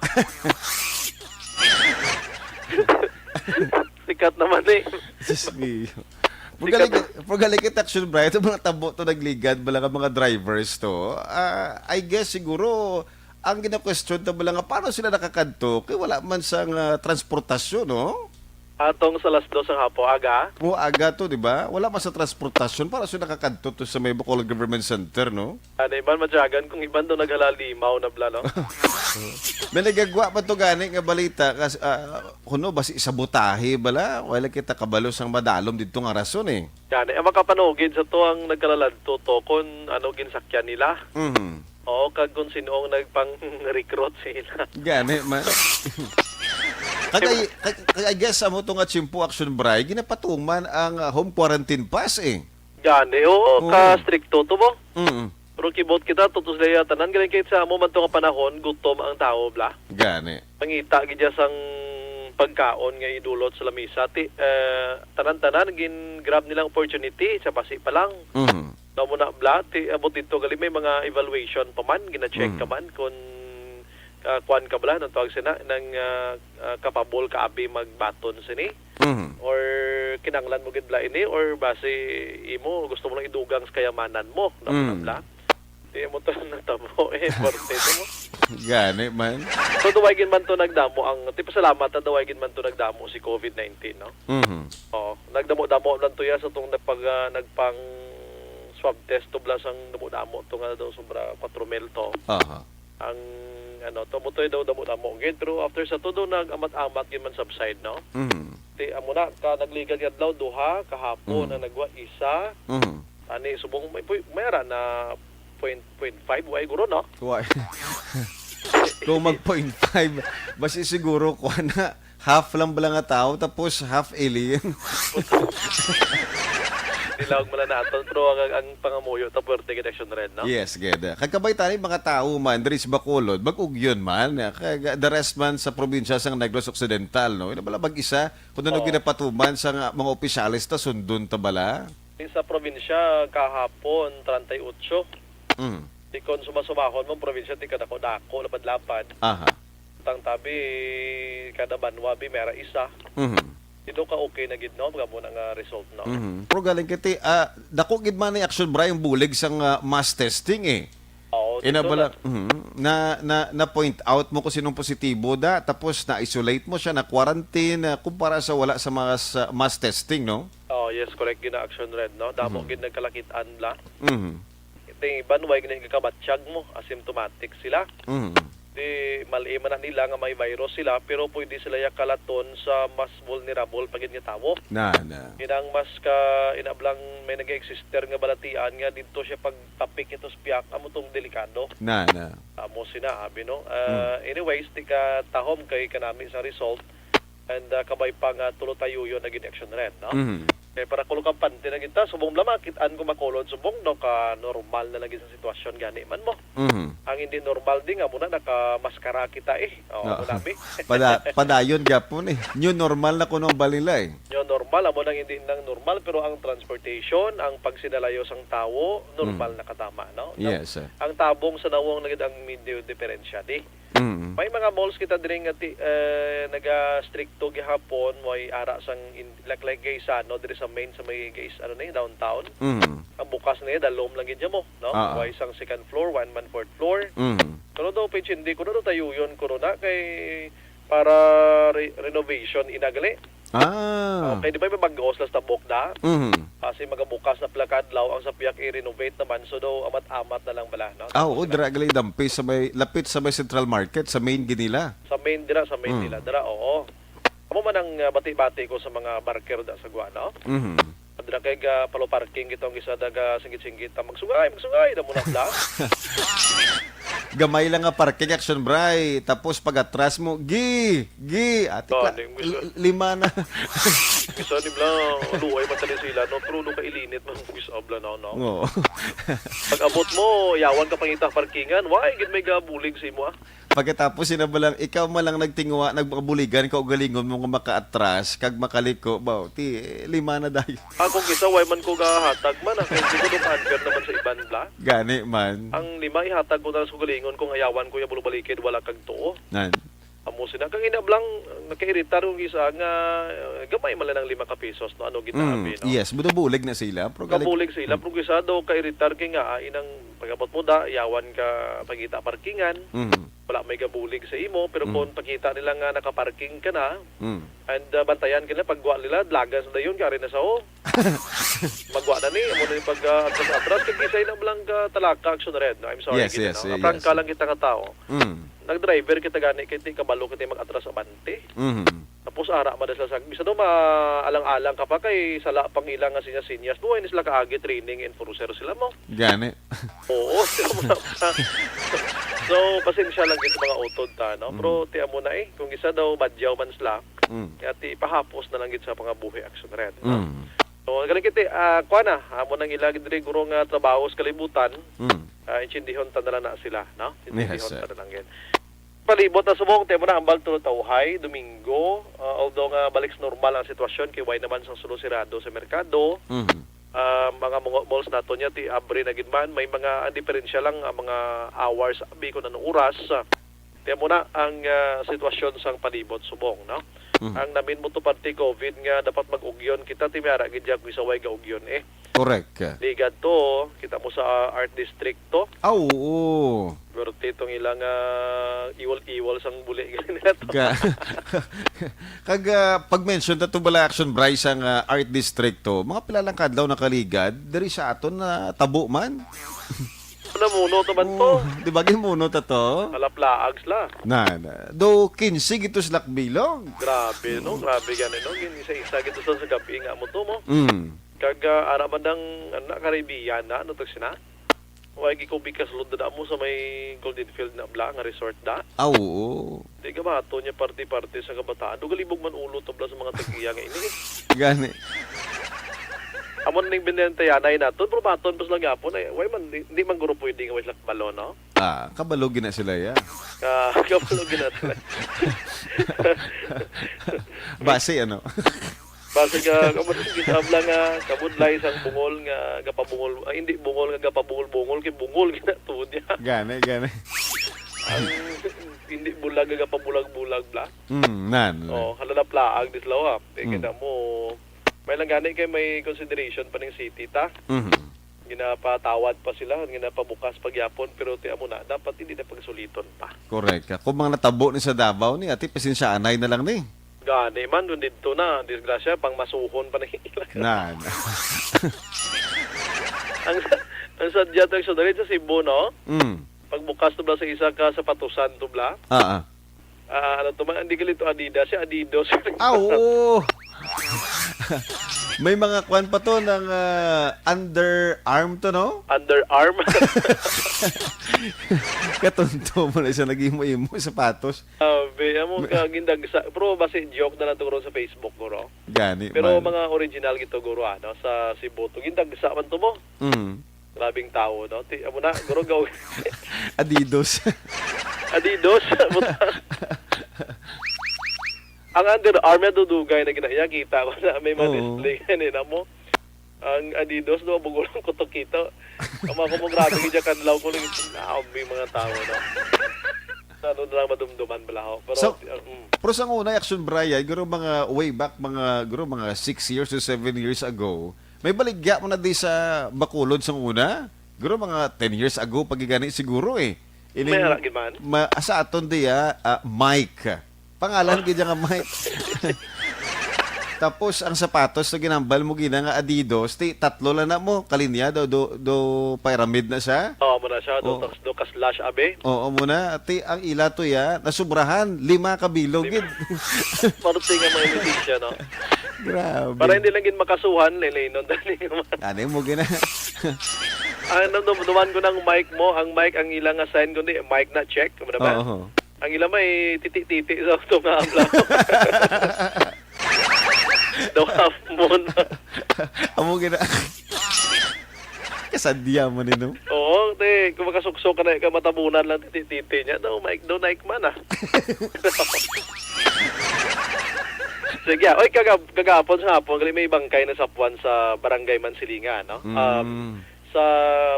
Sikat naman, eh. Diyos mio. Sikat Pagaling, na. pagaling kita, Action Brian, itong mga tabo to nagligad, bala ka mga drivers to. Ah, I guess siguro, ang gina-question ta bala nga, paano sila nakakadto? Kay wala man sang, ah, transportasyon, no? Atong sa alas dos ang hapo, aga? O, aga to, di ba? Wala man sa transportasyon. Paano sila nakakadto to sa may Bacolod Government Center, no? Ano, iban madyagan kung iban daw naghalalimaw na bla, no? May nagagwa pa to gani nga balita, kas-, ah, kuno, basi sabotahe bala? Wala kita kabalo sang madalom didto nga rason, eh. Gani, ang makapanugid sa to ang nagkalaladto to kung ano ginsakyan nila. Mhm. Oo, kag kung sino ang nagpang-recruit sila. Gani man. Kag I, kag, kag I guess amo to nga tiyempo, Action Bri, ginapatuman ang, ah, home quarantine pass, eh. Gani, oo, Oo. ka-strikto to mo. Mm. Pero kibot kita, tutos gaya tanan, gani kahit sa amo man to nga panahon, gutom ang tawo, bla. Gani. Mangita gid siya sang pagkaon nga idulot sa lamisa. Ti, eh, tanan-tanan, gin-grab nilang opportunity, sa basi pa lang. Mhm. Amo na, bla, ti, abot dito, gali may mga evaluation pa man, gina-check Mhm. ka man kung, ah, kuwan ka bala, nang tawag sina, nang, ah, ah, capable ka abi magbaton sini? Mhm. Or kinanglan mo gid bala ini? Or basi imo gusto mo lang idugang sa kayamanan mo? Na Mm. bla? Di mo to natabo eh, forte to mo. Gani man. So, duway gid man to nagdamo ang, ti pasalamat na duway gid man to nagdamo si covid nineteen, no? Mhm. Oo. Nagdamo-damo lang to ya sa tong nagpag-, ah, nagpang swab test to bla sang damo-damo to nga daw sobra kwatro mil to. Aha. Ang, ano, to mo to daw damo-damo gid. Pero after sa todo, nag-amat-amat gid man subside, no? Mhm. Ti, amo na, ka nagligad nga adlaw, duha, kahapon Mhm. na nagwa, isa. Mhm. Ani, subong may, may ara na point, point five, way guro, no? Why? Kung mag point five, basi siguro, kuha na, half lang bala nga tao, tapos half alien. Dilaog man lang naton, pero ang, ang pangamuyo ta, puwerte gid, Action Red, no? Yes, gid. Kag kabay tani, mga tao man, diri sa Bacolod, bag-o gyud man. Kag the rest man sa probinsya sang Negros Occidental, no? Ina bala bag isa, kung ano Oo. ginapatuman sa nga, mga opisyales ta, sundon ta bala? Di sa probinsya, kahapon, treinta y ocho. Mm. Di kon sumasumahon mo, probinsya, di kadako-dako, lapad-lapad. Aha. Tang tabi, kada banwa, bi, may ara isa. Mhm. Di daw ka okay na gid, no? Mga mo na nga result, no? Mhm. Pero galing kiti, ah, dako gid man ni Action Bri ang bulig sang, ah, mass testing, eh. Oo, Ina dito bala, na. Mhm. Na, na, na-point out mo kung sinong positibo da, tapos na-isolate mo siya, na-quarantine, ah, kumpara sa wala sa mass, ah, mass testing, no? Oh, yes, correct gid na, Action Red, no? Damo Mhm. gid nagkalakitan la. Mhm. Ito yung iban, way gid nagkakabatyag mo, asymptomatic sila. Mhm. Di, mali man na nila nga may virus sila, pero pwede sila yakalaton sa mas vulnerable pa gid nga tawo. Na, na. Inang mas ka, inablang may nag-exister nga balatian nga dito siya pagtapik ito sa piyak, amo tong delikado. Na, na. Amo sina, abi, no? Ah, Mm. anyways, di ka tahom kay kanami sa result. And, ah, kabay pa nga tulo tayo yun naging action red, no? Mhm. Eh, para kulo kampante na kita, subong bala makit-an ko makulod, subong, no, ka normal na lagi sa sitwasyon gani man mo. Mhm. Ang hindi normal di nga muna nakamaskara kita eh. Oo, Oo. Amo nami. Pada-, padayon gyapon eh. New normal na kuno ang balila eh. New normal, amo nang hindi nang normal, pero ang transportation, ang pagsinalayo sang tawo, normal Mm. na katama, no? Yes, sir. Ang tabong sa nawong na gid ang medyo diferensya di. Mm. May mga malls kita diri nga ti-, eh, naga-strikto gihapon, may ara sang in-, like, like, guys, ano, diri sa main, sa may, guys, ano ni, downtown. Mm. Ang bukas niya, dalom lang gid mo, no? Ah, ah. Way sang second floor, one man fourth floor. Mm. Pero daw, Pechindi, kuno daw tayo yun, kuno na, kay para re-, renovation, inagali. Ah. Okay, di ba may bag-os lang sa tabok da? Mhm. Kasi magabukas na pila ka adlaw ang sa piyak i-renovate naman, so daw amat-amat na lang bala, no? Ah, oo, Sila. Dira gali dampi sa may, lapit sa may Central Market, sa main ginila. Sa main dira, sa main Mm. nila, dira, oo. Amo man ang, ah, bati-bati ko sa mga barker da sa Guano. Mhm. Adra kay ga palo parking kita ang isa daga singgit-singgit ta magsugay, magsugay na muna lang. Gamay lang nga parking action, bray. Tapos pag-atras mo, gi, gi, ati Oh, kla-, ning gusto. L-, lima na. Gusto ni bla, luoy man tali sila, no? Pero do ka ilinit man gusto bla, no, no? Oo. Pag abot mo, yawan ka pangita parkingan, why gid may gabulig sa imo, ah? Pagkatapos, sinabalang, ikaw man lang nagtinguha, nagpabuligan ka, ugalingon mo nga makaatras, kag makaliko, baw, ti, lima na dayon. Ako kisa, way man ko gahatag man, ah, kay siguro unfair naman sa iban, bla. Gani man. Ang lima, ihatag ko na sa ugalingon kung hayawan ko yung bulubalikid, wala kag tuo. Nan. Amo sina, kang inablang, nakairitar yung isa nga, eh, gamay man lang ng lima ka pesos, no? Ano, gitaabi, Mm, no? Yes, budubulig na sila, pero galing Kabulig sila, Mm. pero kisa daw kairitar kay nga, ah, inang pag-abot mo da, yawan ka pagita parkingan. Mm. Wala may gabulig sa imo, pero Mm. kung pakita nila nga nakaparking ka na, Mm. and, uh, bantayan ka na, pagwa nila, dlagan sa dayon, kari na sa, oh. Magwa na ni, amo na yung pag, uh, atras-atras, kag isay na lang ka talaka, action red, no? I'm sorry, Yes, gid, yes, no? yes, Aprangka yes. lang kita nga tao. Mm. Nag-driver kita gani kay di kabalo kita mag-atras abante. Mhm. Tapos ara man sila sa, bisa daw maalang-alang ka pa kay sala pang ilang nga sinyas-sinyas. Buhay ni sila kaagi, training enforcer sila mo. Gani. Oo. So, pasensya lang gid sa mga utod ta, no? Mm. Pero ti amo na eh, kung isa daw badyaw man sila, Mm. kaya ti ipahapos na lang gid sa mga buhi action red, no? Mm. So, galing kiti, ah, kuha na, amo nang ila gid diri guro nga trabaho sa kalibutan, Mm. ah, intindihon ta na lang na sila, no? Yes, Intindihon sir. ta na lang gid. Palibot na subong, ti amo na, ambal tulo tawhay, Domingo, ah, although nga balik sa normal ang sitwasyon, kay way naman sang sulo sirado sa merkado, Mhm. ah, mga mga malls nato niya, ti abre na gid man, may mga, ang diferensya lang, ang mga hours, abi kung anong oras, ah, ti amo na ang, ah, sitwasyon sang palibot subong, no? Mhm. Ang namin mo to parte covid nga dapat mag-ugyon kita, ti may ara gid ya kung isa way ga-ugyon eh. Correct. Ligad to, kita mo sa Art District to. Ah, oo. Pero ti tong ilang, ah, iwal-iwal sang buli gali na to. Ga-, kag, ah, pag-mention ta to bala, Action Bryce, ang, ah, Art District to, mga pila lang kadlaw nakaligad, diri sa aton na tabo man. Ano muno to man to? Oh, di ba ginmuno ta to? Alaplaag sila. Na, na. Do quince gito sila kabilog. Grabe, no? Grabe gani, no? Gin-isa-isa gito sa, sa gabi nga mo to mo. Mm. Kag, ah, ara man dang, ano na, Caribbean na, ano to sina? Wa gi ko bikasulod na mo sa may Golden Field na bla nga resort da. Ah, oo. Di ka ba ato niya parte-parte sa kabataan? Dugalibog man ulo to bla sa mga tagiya nga ini. Gani. Amo ning binentayanay nato, pero baton pa sila gapon ay, way man, di, di man guro pwede nga way sila kabalo, no? Ah, kabalo gina sila, ya. Ah, kabalo gina sila. Base, ano? Base ka, kabalo gina sila nga kabudlay sang bungol nga gapabungol, ay, hindi bungol nga gapabungol-bungol, kay bungol gina tuod niya. Gani, gani. Ang hindi bulag nga gapabulag-bulag bla. Mm, nan. Oh, halalaplaag di sila, ah. Kay Mm. kita mo, may lang gani kay may consideration pa ning city ta. Mhm. Ginapatawad pa sila, ginapabukas pa gyapon, pero ti amo na, dapat hindi na pagsuliton pa. Correct. Kung mga natabo ni sa Davao ni, ati, pasensyaanay na lang ni. Gani man, kung didto na, disgrasya, pang masuhon pa na ila. Nan. Ang, ang sadya to, actually, sa Cebu, no? Mm. Pagbukas to bla sa isa ka sapatusan to bla. Ah, ah. Ah, ano to man? Hindi gali to Adidas, si Adidos. Ah, oo. May mga kwan pa to ng, ah, underarm to, no? Underarm. Katunto mo na siya nag-imo-imo sapatos. Sabi, amo ka gindagsa. Pero basi joke na lang to, guro, sa Facebook, guro. Gani Pero man. Mga original gito, guro, ano, sa Cebu to. Gindagsa man to mo. Mm. Grabing tao, no? Ti, amo na, guro, gaw- Adidas. Adidas. Ang underarm na dudugay na ginaya, kita ko na may mga Oo. Display kanina mo. Ang Adidas, no, bugol ang kutok kita. Ang mga kumo, grabe, gidya kanlaw ko lang, ah, may mga tao, no? Ano na lang madumduman bala ho. Pero, So, uh, mm. Pero sa una, Action Brian, guro mga way back, mga, guro mga six years to seven years ago, may baligya mo na di sa Bacolod sa una? Guro mga ten years ago, pagigani siguro eh. Ining May ara gid man. ma-, sa aton diya, ah, Mike. Pangalan gid nga Mike. Tapos ang sapatos na ginambal mo gina nga Adidas, ti tatlo lang na mo, kalinya do, do, do pyramid na siya. Oo, mo na siya. Do, Oo. tas, do ka slash, abi. Oo, mo na. Ti ang ila to ya, nasubrahan, lima ka bilog Lima. gid. Parte nga mga evidencia, no? Grabe. Para hindi lang gid makasuhan, lilay, no? Dali nga man. Ano mo gina? Ang nandumduman ko ng Mike mo, ang Mike, ang ilang assign ko, di, Mike na check, ano ba? Oo. Ang ila may titi-titi sa ito nga abla. Daw hapon. Amo gina. Kasadya man ni, no? Oo, te, kung makasuksok ka na, ka matabunan lang titi-titi niya. Daw, Mike, daw, Nike man, ah. Sige, ah. Oy, kaga-, kagapon sa hapon, gali may bangkay na sapuan sa Barangay Mansilingan, no? Um, Mm. sa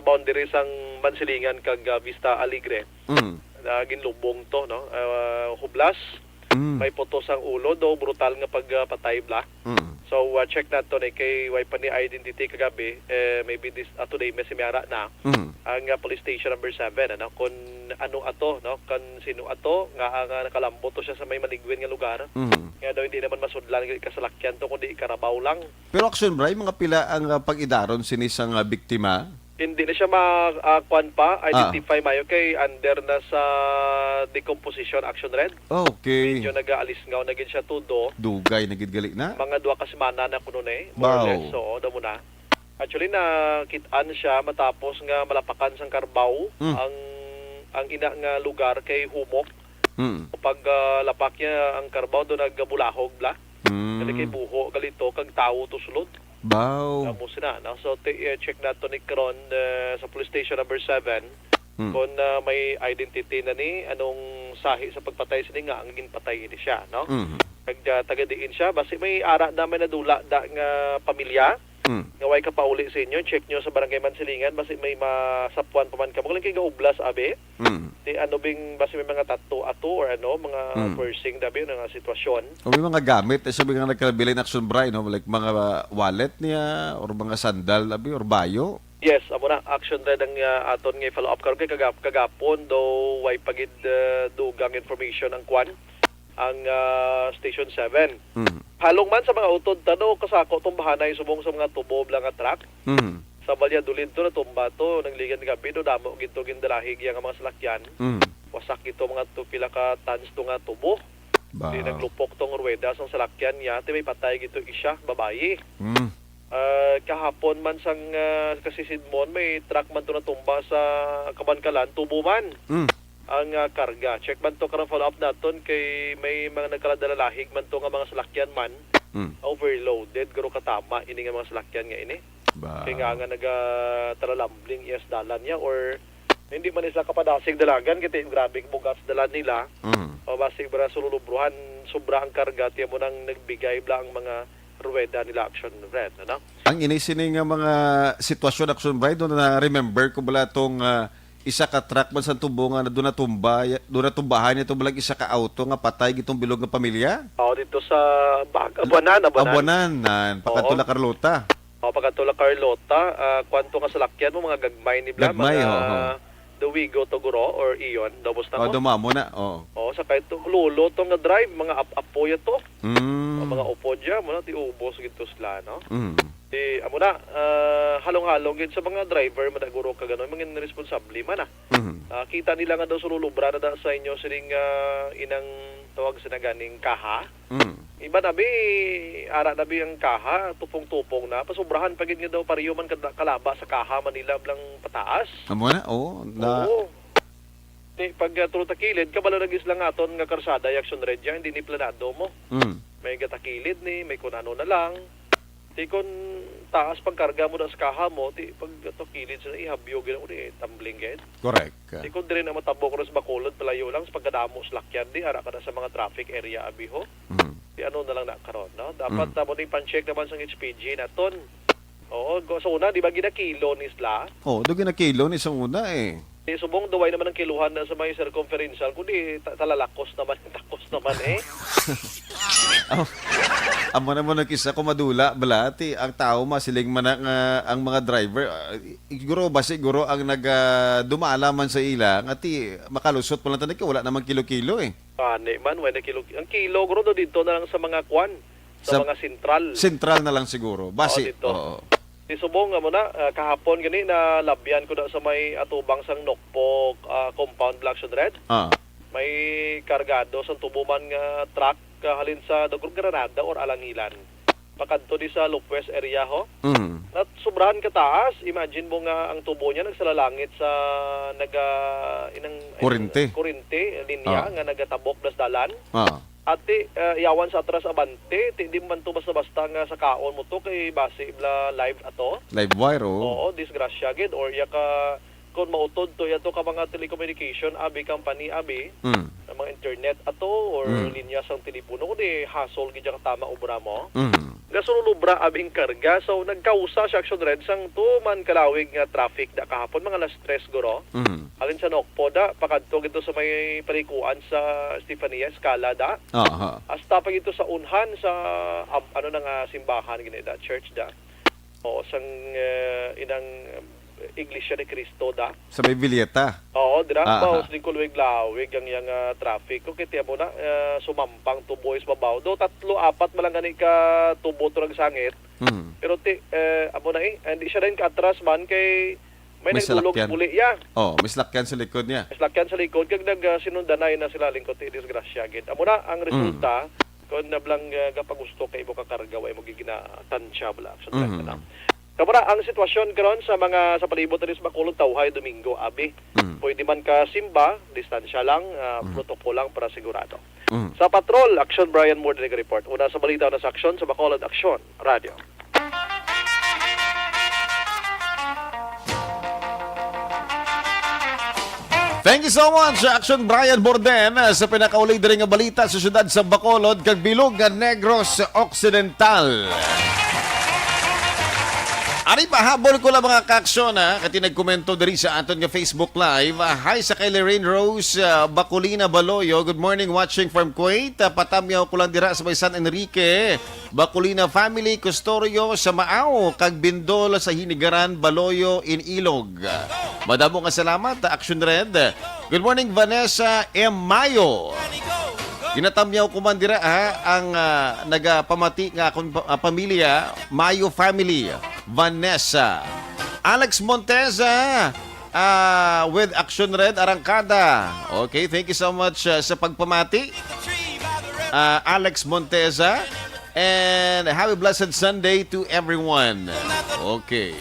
boundary sang Mansilingan kag, ah, Vista Alegre. Mm. Na ginlubong to, no? Ah, hublas, Mm. may putos ang ulo, do brutal nga pagpatay bla. Mm. So, ah, check nato ni kay way pa ni identity kagabi, eh, maybe this, ah, today may simyara na Mm. ang, ah, police station number seven, ano, kung ano ato, no? Kung sino ato nga, ah, nga nakalambot to siya sa may maligwin nga lugar. Mm. Nga daw hindi naman masudlan kay kasalakyan to, kundi ikarabaw lang. Pero Action Bray, mga pila ang, ah, pag-idaron sini sang, ah, biktima? Hindi na siya ma-, ah, kwan pa, Ah. identify mayo kay under na sa decomposition, Action Red. Okay. Medyo nag-aalisngaw na gid siya todo. Dugay na gid gali na. Mga duha ka semana na kuno ni, more or Baw. less. Oo, damo na. Actually, nakit-an siya matapos nga malapakan sang karbaw Mm. ang, ang ina nga lugar kay humok. Mm. Pag, ah, lapak niya ang karbaw, do nagabulahog bla. Mm. Kani kay buho gali to kag tawo to sulod. Baw. Amo sina, no? So, ti-, eh, check nato ni karon, eh, sa police station number seven, Mm. kung, ah, may identity na ni, anong sahi sa pagpatay sini nga ang ginpatay ini siya, no? Mhm. Nag, ah, taga diin siya, basi may ara na may nadula da nga pamilya Mm. nga way kapauli sa inyo, check nyo sa Barangay Mansilingan, basi may masapuan pa man kamo. Kung kay gaublas, abi, Mm. ti ano bing, basi may mga tattoo ato or ano, mga Mm. piercing, dabi, nga sitwasyon. O may mga gamit, eh, sabi nga nagkalabilay na Action Bri, no? Like mga wallet niya, or mga sandal, abi, or bayo. Yes, amo na, Action Red ang, ah, aton nga follow up karon kay kagap-, kagapon daw way pa gid, ah, dugang information ang kwan, ang, ah, Station seven. Mm. Halong man sa mga utod, tano kasako tong bahanay subong sa mga tubo bla nga truck. Mm. Sa Valladolid to, natumba to, nangligad nga gabi, no, damo gid to gindalahig iya nga mga salakyan. Mm. Wasak gid to mga tu-, pila ka tons to nga tubo. Ba. Di naglupok tong ruweda sang salakyan niya, ti may patay gid to isa, babayi. Mm. Ah, kahapon man sang, ah, kasisidmon, may truck man to natumba sa Kabankalan, tubo man Mm. ang, ah, karga. Check man to karong follow up naton kay may mga nagkaladalahig man to nga mga salakyan man. Mm. Overloaded, guro katama ini nga mga salakyan nga ini. Ba. Kay nga, nga naga-, talalambling iya sa dalan niya or hindi man sila kapadasig dalagan, kay ti-, grabe ang bugas dalan nila. Mm. O, basi, bra, sululubruhan, sobra ang karga, tiyan mo nang nagbigay bla ang mga ruweda nila, Action Red, ano? Ang ini sini nga mga sitwasyon, Action Red, no, na-remember ko bala tong, ah, isa ka truck man sa tubo nga doon natumba, doon natumbahan ito balang isa ka auto nga patay gitong bilog nga pamilya? Oo, dito sa Bag-, Abuanan, Abuanan. Abuanan, nan, pakadto Oo. la Carlota. O, pagkatula Carlota, ah, kwanto nga salakyan mo, mga gagmay ni bla, Gagmay, mga oo. Dawigo to, guro, or Ion, daw basta Oh, mo? Dumamo na, oo. Oo, sa kay to, lolo to nga drive, mga ap-apo ya to. Mm. O, mga upod ya, mo na, ti ubos gid to sila, no? Mm. Di, amo na, ah, halong-halong gid sa mga driver, man, guro, kag ano, mga responsable man, ah. Mm. Ah, kita nila nga daw sululubra na da sa inyo sining, ah, inang tawag sa naganing kaha. Mm. Iban abi, ara na bi ang kaha, tupong-tupong na. Pasubrahan pa gid nga daw pareho man kada-, kalaba sa kaha, Manila blang pataas. Amo na, oo, na Oo. Ti, pag, ah, tulo ta kilid, kabalo na gis lang aton nga karsada, Action Red, ya, hindi ni planado mo. Mm. May gatakilid ni, may kun ano na lang. Ti, kun taas pagkarga mo na sa kaha mo, ti, pag ato kilid sa ihabyo, gina, uli, tumbling gid. Correct. Di ko diri na matabok ron sa Bacolod, palayo lang sa pagkadamo sa lakyan, di ara ka na sa mga traffic area, abi ho. Mm. Di ano na lang na karon, no? Dapat Mm. na mo ni pan-check naman sa H P G naton. Oo, go-, sa una, di ba ginakilo ni sila? Oo, do ginakilo ni sa una, eh. Di subong, duway naman ang kiluhan na sa may circumferential, kundi ta-, talalakos naman, takos naman, eh. Am-, amo naman ang kisa ko madula, bala, ti, ang tao masiling man na nga ang mga driver, ah, i-, siguro ba siguro ang nag, ah, dumala man sa ila, nga ti, makalusot pa lang tanan kay wala namang kilo-kilo, eh. Ani man, wala na kilo. Ang kilo, guro, do dito na lang sa mga kwan, sa Sa mga sentral. Sentral na lang siguro. Oo, Basi, dito. oo. Di subong nga mo na, ah, kahapon gani na labyan ko na sa may atubang sang Nokpok, ah, compound, Black Shed Red. Ah. May kargado sang tubo man nga truck, ah, halin sa Dagog Granada or Alangilan. Pakadto di sa Lopez area ho. Mm. Nat-, sobrahan ka taas. Imagine mo nga ang tubo niya nagsalalangit sa naga-, inang, Kurente. kurente, linya Ah. nga nagatabok das dalan. Ah. Ati, ah, yawan sa atras abante, ti, di man to basta-basta nga sakaon mo to kay basi bla live ato. Live wire, oo. Oo, disgrasya gid, or iya ka, kung mautod to, iya to ka mga telecommunication, abi, company, abi, Mm. ang mga internet ato, or Mm. linya sang telepono, kundi hassle gid iya ka tama obra mo. Mm. Gasululubra abing karga, so nagkausa siya, Action Red, sang tuman kalawig nga traffic da kahapon, mga alas tres guro. Mm. Alin sa Nokpok da, pakadto gito sa may palikuan sa Stefania, Escala da. Aha. Hasta pa gito sa unhan sa, ab-, ano na nga simbahan, gini da, church da. Oo, sang, eh, inang, eh, Iglesia ni Cristo da. Sa may Villeta? Oo, dira, Ah, baos aha. din kulwig-lawig ang iyang, ah, traffic. Kung kiti mo na, eh, sumampang tubo is babaw. Do, tatlo, apat man lang gani ka tubo to nagsangit. Mm. Pero ti, eh, amo na eh, hindi siya rin kaatras man kay, May May nagdulog salakyan. Uli iya. Oh, may salakyan sa likod niya. May salakyan sa likod, kag nag, ah, sinundanay na sila, lingkod ti disgrasya gid. Amo na ang resulta, mm, kon nablang, ah, gapagusto kay imo kakarga, wa imo gid ginatansya bala, action, mhm, na. Kamo na ang sitwasyon karon sa mga, sa palibot diri sa Bacolod, Tawhay, Domingo, abi. Mm. Pwede man ka simba, distansya lang, ah, mm, protocol lang para sigurado. Mm. Sa patrol, Action Brian Moore, report. Una sa balita na sa Action sa Bacolod, Action Radio. Thank you so much, Action Brian Borden, sa pinakauli diri nga balita sa siyudad sa Bacolod kag bilog nga Negros Occidental. Ari, pahabol ko lang, mga kaaksyon, ha, kati nagkomento diri sa aton nga Facebook Live. Ah, hi sa kay Lorraine Rose, ah, Bacolina Baloyo. Good morning, watching from Kuwait. Ah, patamyaw ko lang dira sa may San Enrique. Bacolina family, Custorio sa Maao, kag Bindol sa Hinigaran, Baloyo in Ilog. Madamo nga salamat, Action Red. Good morning, Vanessa M. Mayo. Ginatamyaw ko man dira, ha, ang, ah, nagapamati nga akon pa-, ah, pamilya, Mayo family, Vanessa. Alex Monteza, ah, with Action Red Arangkada. Okay, thank you so much, ah, sa pagpamati. Ah, Alex Monteza. And happy blessed Sunday to everyone. Okay.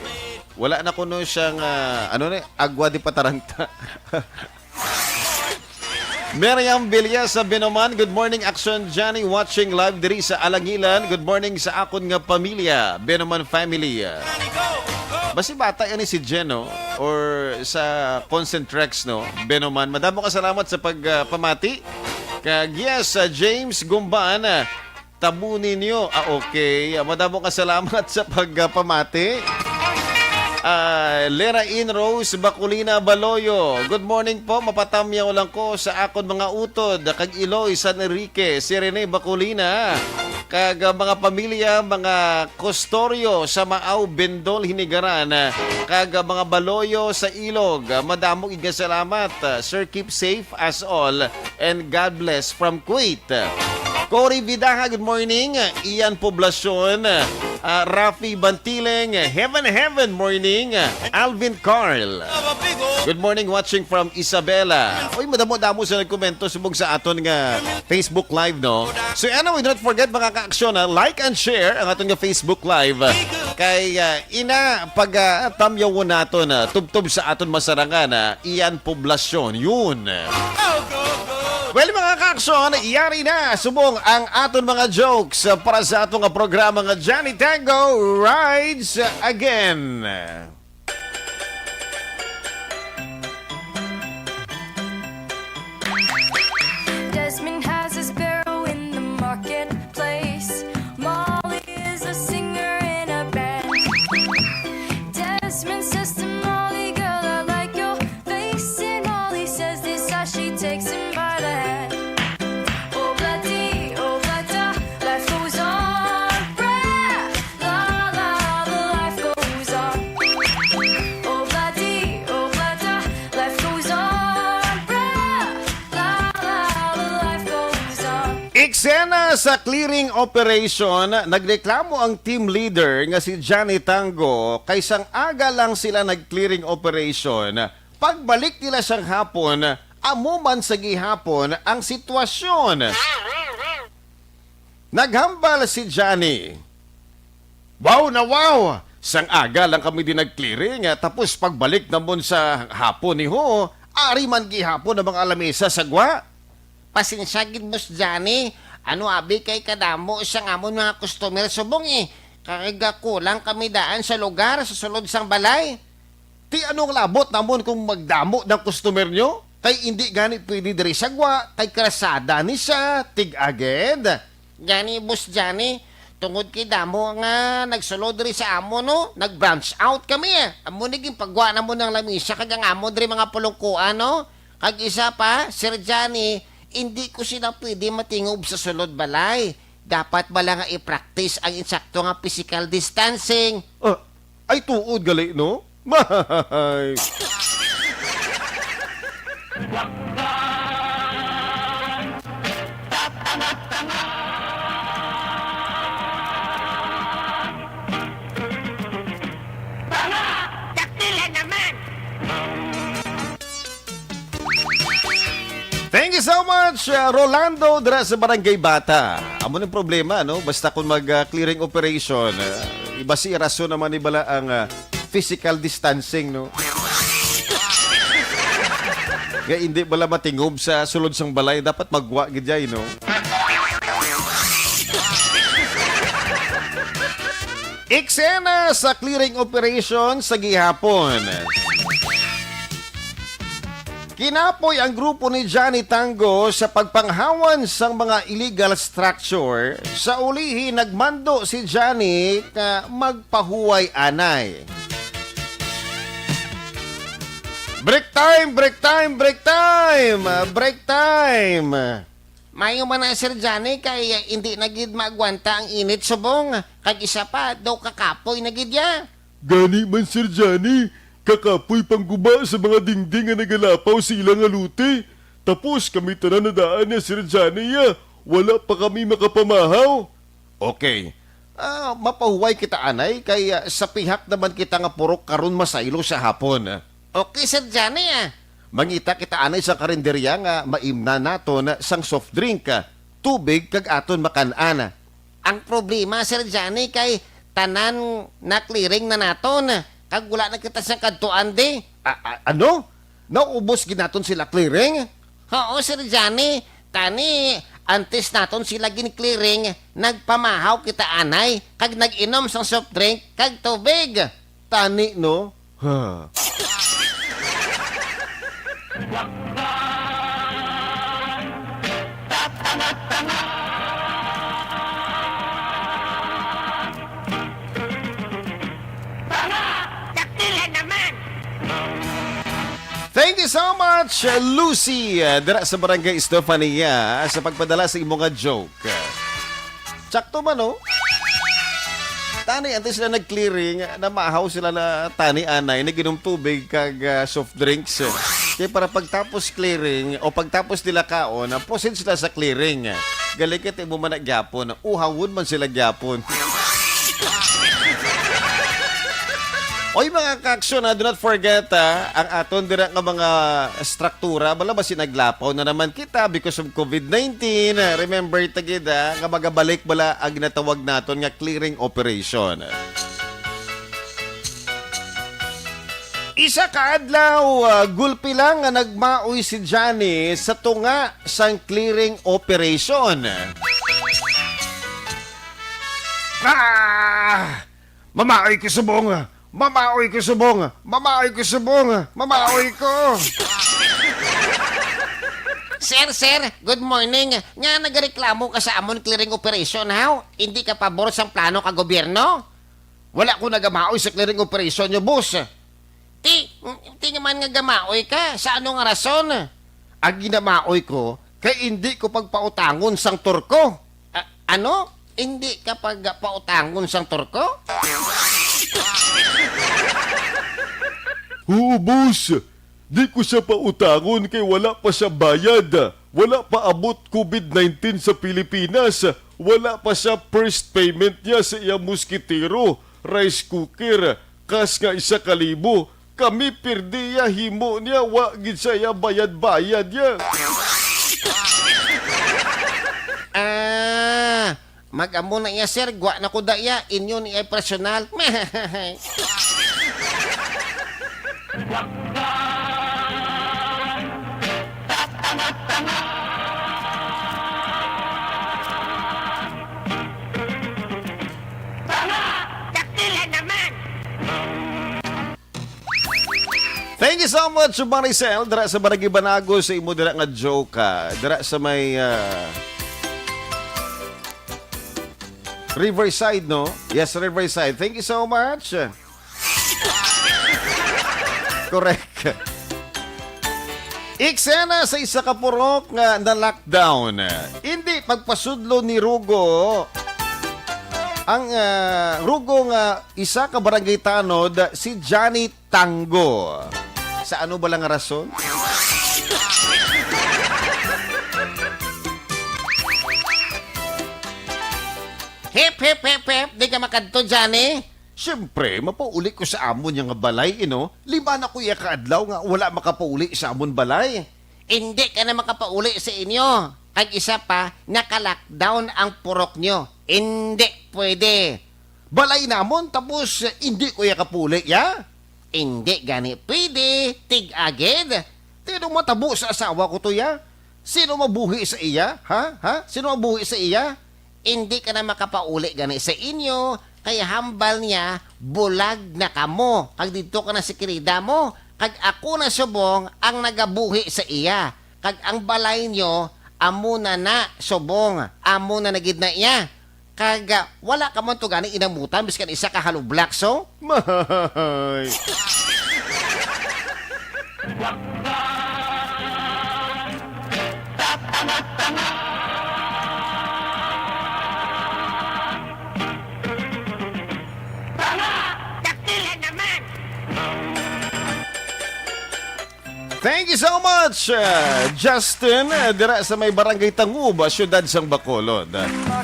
Wala na kuno siyang, ah, ano ni, agwa di pataranta. Miriam Villasa Binoman, good morning, Action Johnny, watching live diri sa Alangilan. Good morning sa akon nga pamilya, Binoman family. Basi bata yan ni si Jen, no? Or sa Concentrex, no? Binoman. Madamo ka salamat sa pag, ah, pamati. Kag yes, ah, James Gumban, ah, Tabo ninyo. Ah, okay. Ah, madamo ka salamat sa pagpamati. Ah, Lera In Rose Bacolina Baloyo. Good morning po. Mapatamyaw lang ko sa akon mga utod kag Iloy, San Enrique, si Rene Bacolina, kag, ah, mga pamilya, mga Custorio sa Maao, Bindol, Hinigaran, kag, ah, mga Baloyo sa Ilog. Ah, madamo gid nga salamat. Ah, sir, keep safe as all, and God bless from Kuwait. Cory Vidaja, good morning. Ian Poblacion, ah, Rafi Bantiling, Heaven, Heaven, morning. Alvin Carl, good morning, watching from Isabela. Uy, madamo-damo sa nagkomento subong sa aton nga Facebook Live, no? So anyway, do not forget, mga kaaksyon, ha, like and share ang aton nga Facebook Live. Kay, ah, ina, pag, ah, tamyawon naton, ah, tubtob sa aton masarangan, ah, Ian Poblacion. Yun. Well, mga kaaksyon, yari na subong ang aton mga jokes, ah, para sa aton nga programa nga Johnny Tango Rides Again. Desmond has a sparrow in the marketplace. Molly is a singer in a band. Desmond says to Molly, "Girl, I like your face." And Molly says this as she takes him by the hand. Oh, bloody, oh, bloody, life goes on. Brah! La, la, the life goes on. Oh, bloody, oh, bloody, life goes on. Brah! La, la, the life goes on. Eksena sa clearing operation, nagreklamo ang team leader nga si Johnny Tango kay sang aga lang sila nag-clearing operation. Pagbalik nila sang hapon, amo man sa gihapon ang sitwasyon. Naghambal si Johnny, "Wow na wow! Sang aga lang kami di nag-clearing, ah, tapos pagbalik namon sa hapon ni ho, ari man gihapon ang mga lamesa sa gwa." "Pasensya gid, Boss Johnny. Ano abi kay kadamo sang amon mga customer subong, eh. Kay gakulang kami daan sa lugar sa sulod sang balay." "Ti ano ang labot namon kung magdamo ng customer nyo? Kay indi gani pwede diri sa gwa, kay karsada ni siya, tig-agid." "Gani, Boss Johnny, tungod kay damo nga nagsulod diri sa amon, no, nag-branch out kami, eh. Amo ni ginpagwa namon ang lamisa kag ang amon diri mga pulungkuan, no. Kag isa pa, Sir Johnny, indi ko sila pwede matingob sa sulod balay. Dapat bala nga i-practice ang insakto nga physical distancing." Ah, ay tuod gali, no? Mahay. Tanga! Dakila naman! Thank you so much, uh, Rolando, dira sa Barangay Bata. Amo ning problema, no? Basta kung mag, uh, clearing operation, uh, iba si rason naman ni bala ang, uh, physical distancing, no? Nga hindi bala matingob sa sulod sang balay, dapat magwa gid jay, no? Eksena sa clearing operation sa gihapon. Kinapoy ang grupo ni Johnny Tango sa pagpanghawan sang mga illegal structure. Sa ulihi, nagmando si Johnny nga magpahuway anay. Break time, break time, break time, break time. Maayo man na, Sir Johnny, kay, eh, hindi na gid maagwanta ang init subong, kag isa pa, daw kakapoy na gid ya. Gani man, Sir Johnny, kakapoy pang guba sa mga dingding nga nagalapaw sa ila nga lote. Tapos kami tanan na daan niya, Sir Johnny, ya. Wala pa kami makapamahaw. Okay. Ah, mapahuway kita anay, kay, ah, sa pihak naman kita nga purok karon masaylo sa hapon. Okay, Sir Johnny, ah. Mangita kita anay sa karinderya nga maimna naton sang soft drink, ah, tubig, kag aton makan-an. Ang problema, Sir Johnny, kay tanan na-clearing na naton, kag wala na kita sang kadtuan di. A-, a-, ano? Naubos gid naton sila clearing? Oo, Sir Johnny. Tani, antes naton sila gin-clearing, nagpamahaw kita anay, kag nag-inom sang soft drink kag tubig. Tani, no? Ha. Tanga! Dakila naman! Thank you so much, Lucy, uh, dira sa Barangay Estefania, sa pagpadala sa imo nga joke. Sakto man, no? Tani, antes sila nag-clearing, namahaw sila na tani anay, nag-inom tubig kag, uh, soft drinks. Kaya para pagtapos clearing, o pagtapos nila kaon, uh, proceed sila sa clearing. Galing ka, imo man na gyapon. Uhawon man sila gyapon. Oy, mga kaaksyon, ha, do not forget, ha, ang aton dira nga mga struktura, bala ba si naglapaw na naman kita because of covid nineteen. Remember ta gid, ha, nga magabalik bala ang ginatawag naton nga clearing operation. Isa ka adlaw, ah, gulpi lang nga nagmaoy si Johnny sa tunga sang clearing operation. Ah! Mamaoy ko subong! Mamaoy ko subong! Mamaoy ko subong! Mamaoy ko! Sir, sir, good morning. Nga nagareklamo ka sa amon clearing operation, haw? Hindi ka pabor sang plano ka gobyerno? Wala ko nagamaoy sa clearing operation nyo, boss. Ti, ti naman nga gamaoy ka. Sa ano nga rason? Ang ginamaoy ko, kay indi ko pagpautangon sang turko. A-, ano? Indi ka pagpautangon sang turko? Oo, boss. Di ko siya pautangon kay wala pa siya bayad. Wala pa abot covid nineteen sa Pilipinas. Wala pa siya first payment niya sa iya moskitero, rice cooker, cash nga isa ka libo. Kami pirdi ya himo niya, wa gid siya ya bayad-bayad ya. Ah, mag-amo na iya, sir. Gwa na ko da iya. Inyo ni ay personal. Tanga! Dakila naman! Thank you so much, Maricel. Dira sa Barangay Banago, sa imo dira nga joke, ah. Dira sa may, ah, Riverside, no? Yes, Riverside. Thank you so much. Correct. Eksena sa isa ka purok nga na-lockdown. Hindi pagpasudlo ni Rugo ang, ah, Rugo nga isa ka barangay tanod, si Johnny Tango. Sa ano ba lang rason? Hip, hip, hip, hip. Di ka makadto, Johnny. Siyempre, mapauli ko sa amon nga balay, ino. Lima na ko iya ka adlaw nga wala makapauli sa amon balay. Indi ka na makapauli sa inyo. Kag isa pa, naka-lockdown ang purok nyo. Indi pwede. Balay namon, tapos, eh, indi ko ya kapuli, ya? Indi gani pwede, tig-a gid. Tino matabo sa asawa ko to, ya? Sino mabuhi sa iya? Ha? Ha? Sino mabuhi sa iya? Indi ka na makapauli gani sa inyo, kay hambal niya, bulag na kamo, kag didto ka na sa kirida mo, kag ako na subong ang nagabuhi sa iya, kag ang balay niyo amo na na subong, amo na na gid na iya. Kag, ah, wala ka man to gani inamutan biskan isa ka hollow block, so? Mahay. Tanga! Dakila naman! Thank you so much, uh, Justin, uh, dira sa may Barangay Tangub, uh, siyudad sang Bacolod.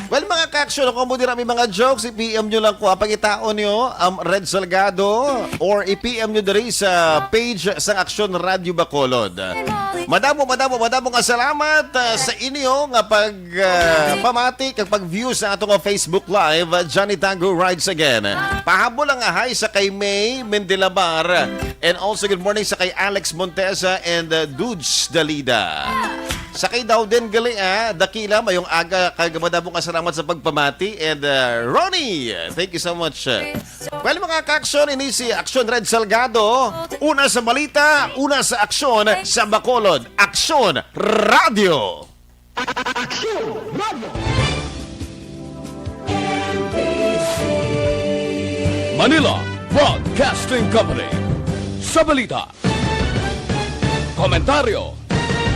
Well, mga ka-aksyon, kung mo dira may mga jokes, i-P M nyo lang ko, ah, pangitaon nyo, um, Red Salgado, or i-P M nyo diri sa page sang Aksyon Radyo Bacolod. Madamo, madamo, madamo nga salamat, uh, sa inyo nga pag, uh, pamati kag pag-view sa ato nga Facebook Live, uh, Johnny Tango Rides Again. Pahabol ang ahay sa kay May Mendelabar, and also good morning sa kay Alex Montesa and, uh, Dudes Dalida. Sa kay daw din gali, ah, dakila, mayong aga, kag madamo nga salamat sa pagpamati. And, uh, Ronnie, thank you so much. Well, mga ka-aksyon, ini si Aksyon Red Salgado. Una sa balita, una sa aksyon sa Bacolod. Aksyon Radio. Aksyon Radio. Manila Broadcasting Company. Sa balita, komentaryo,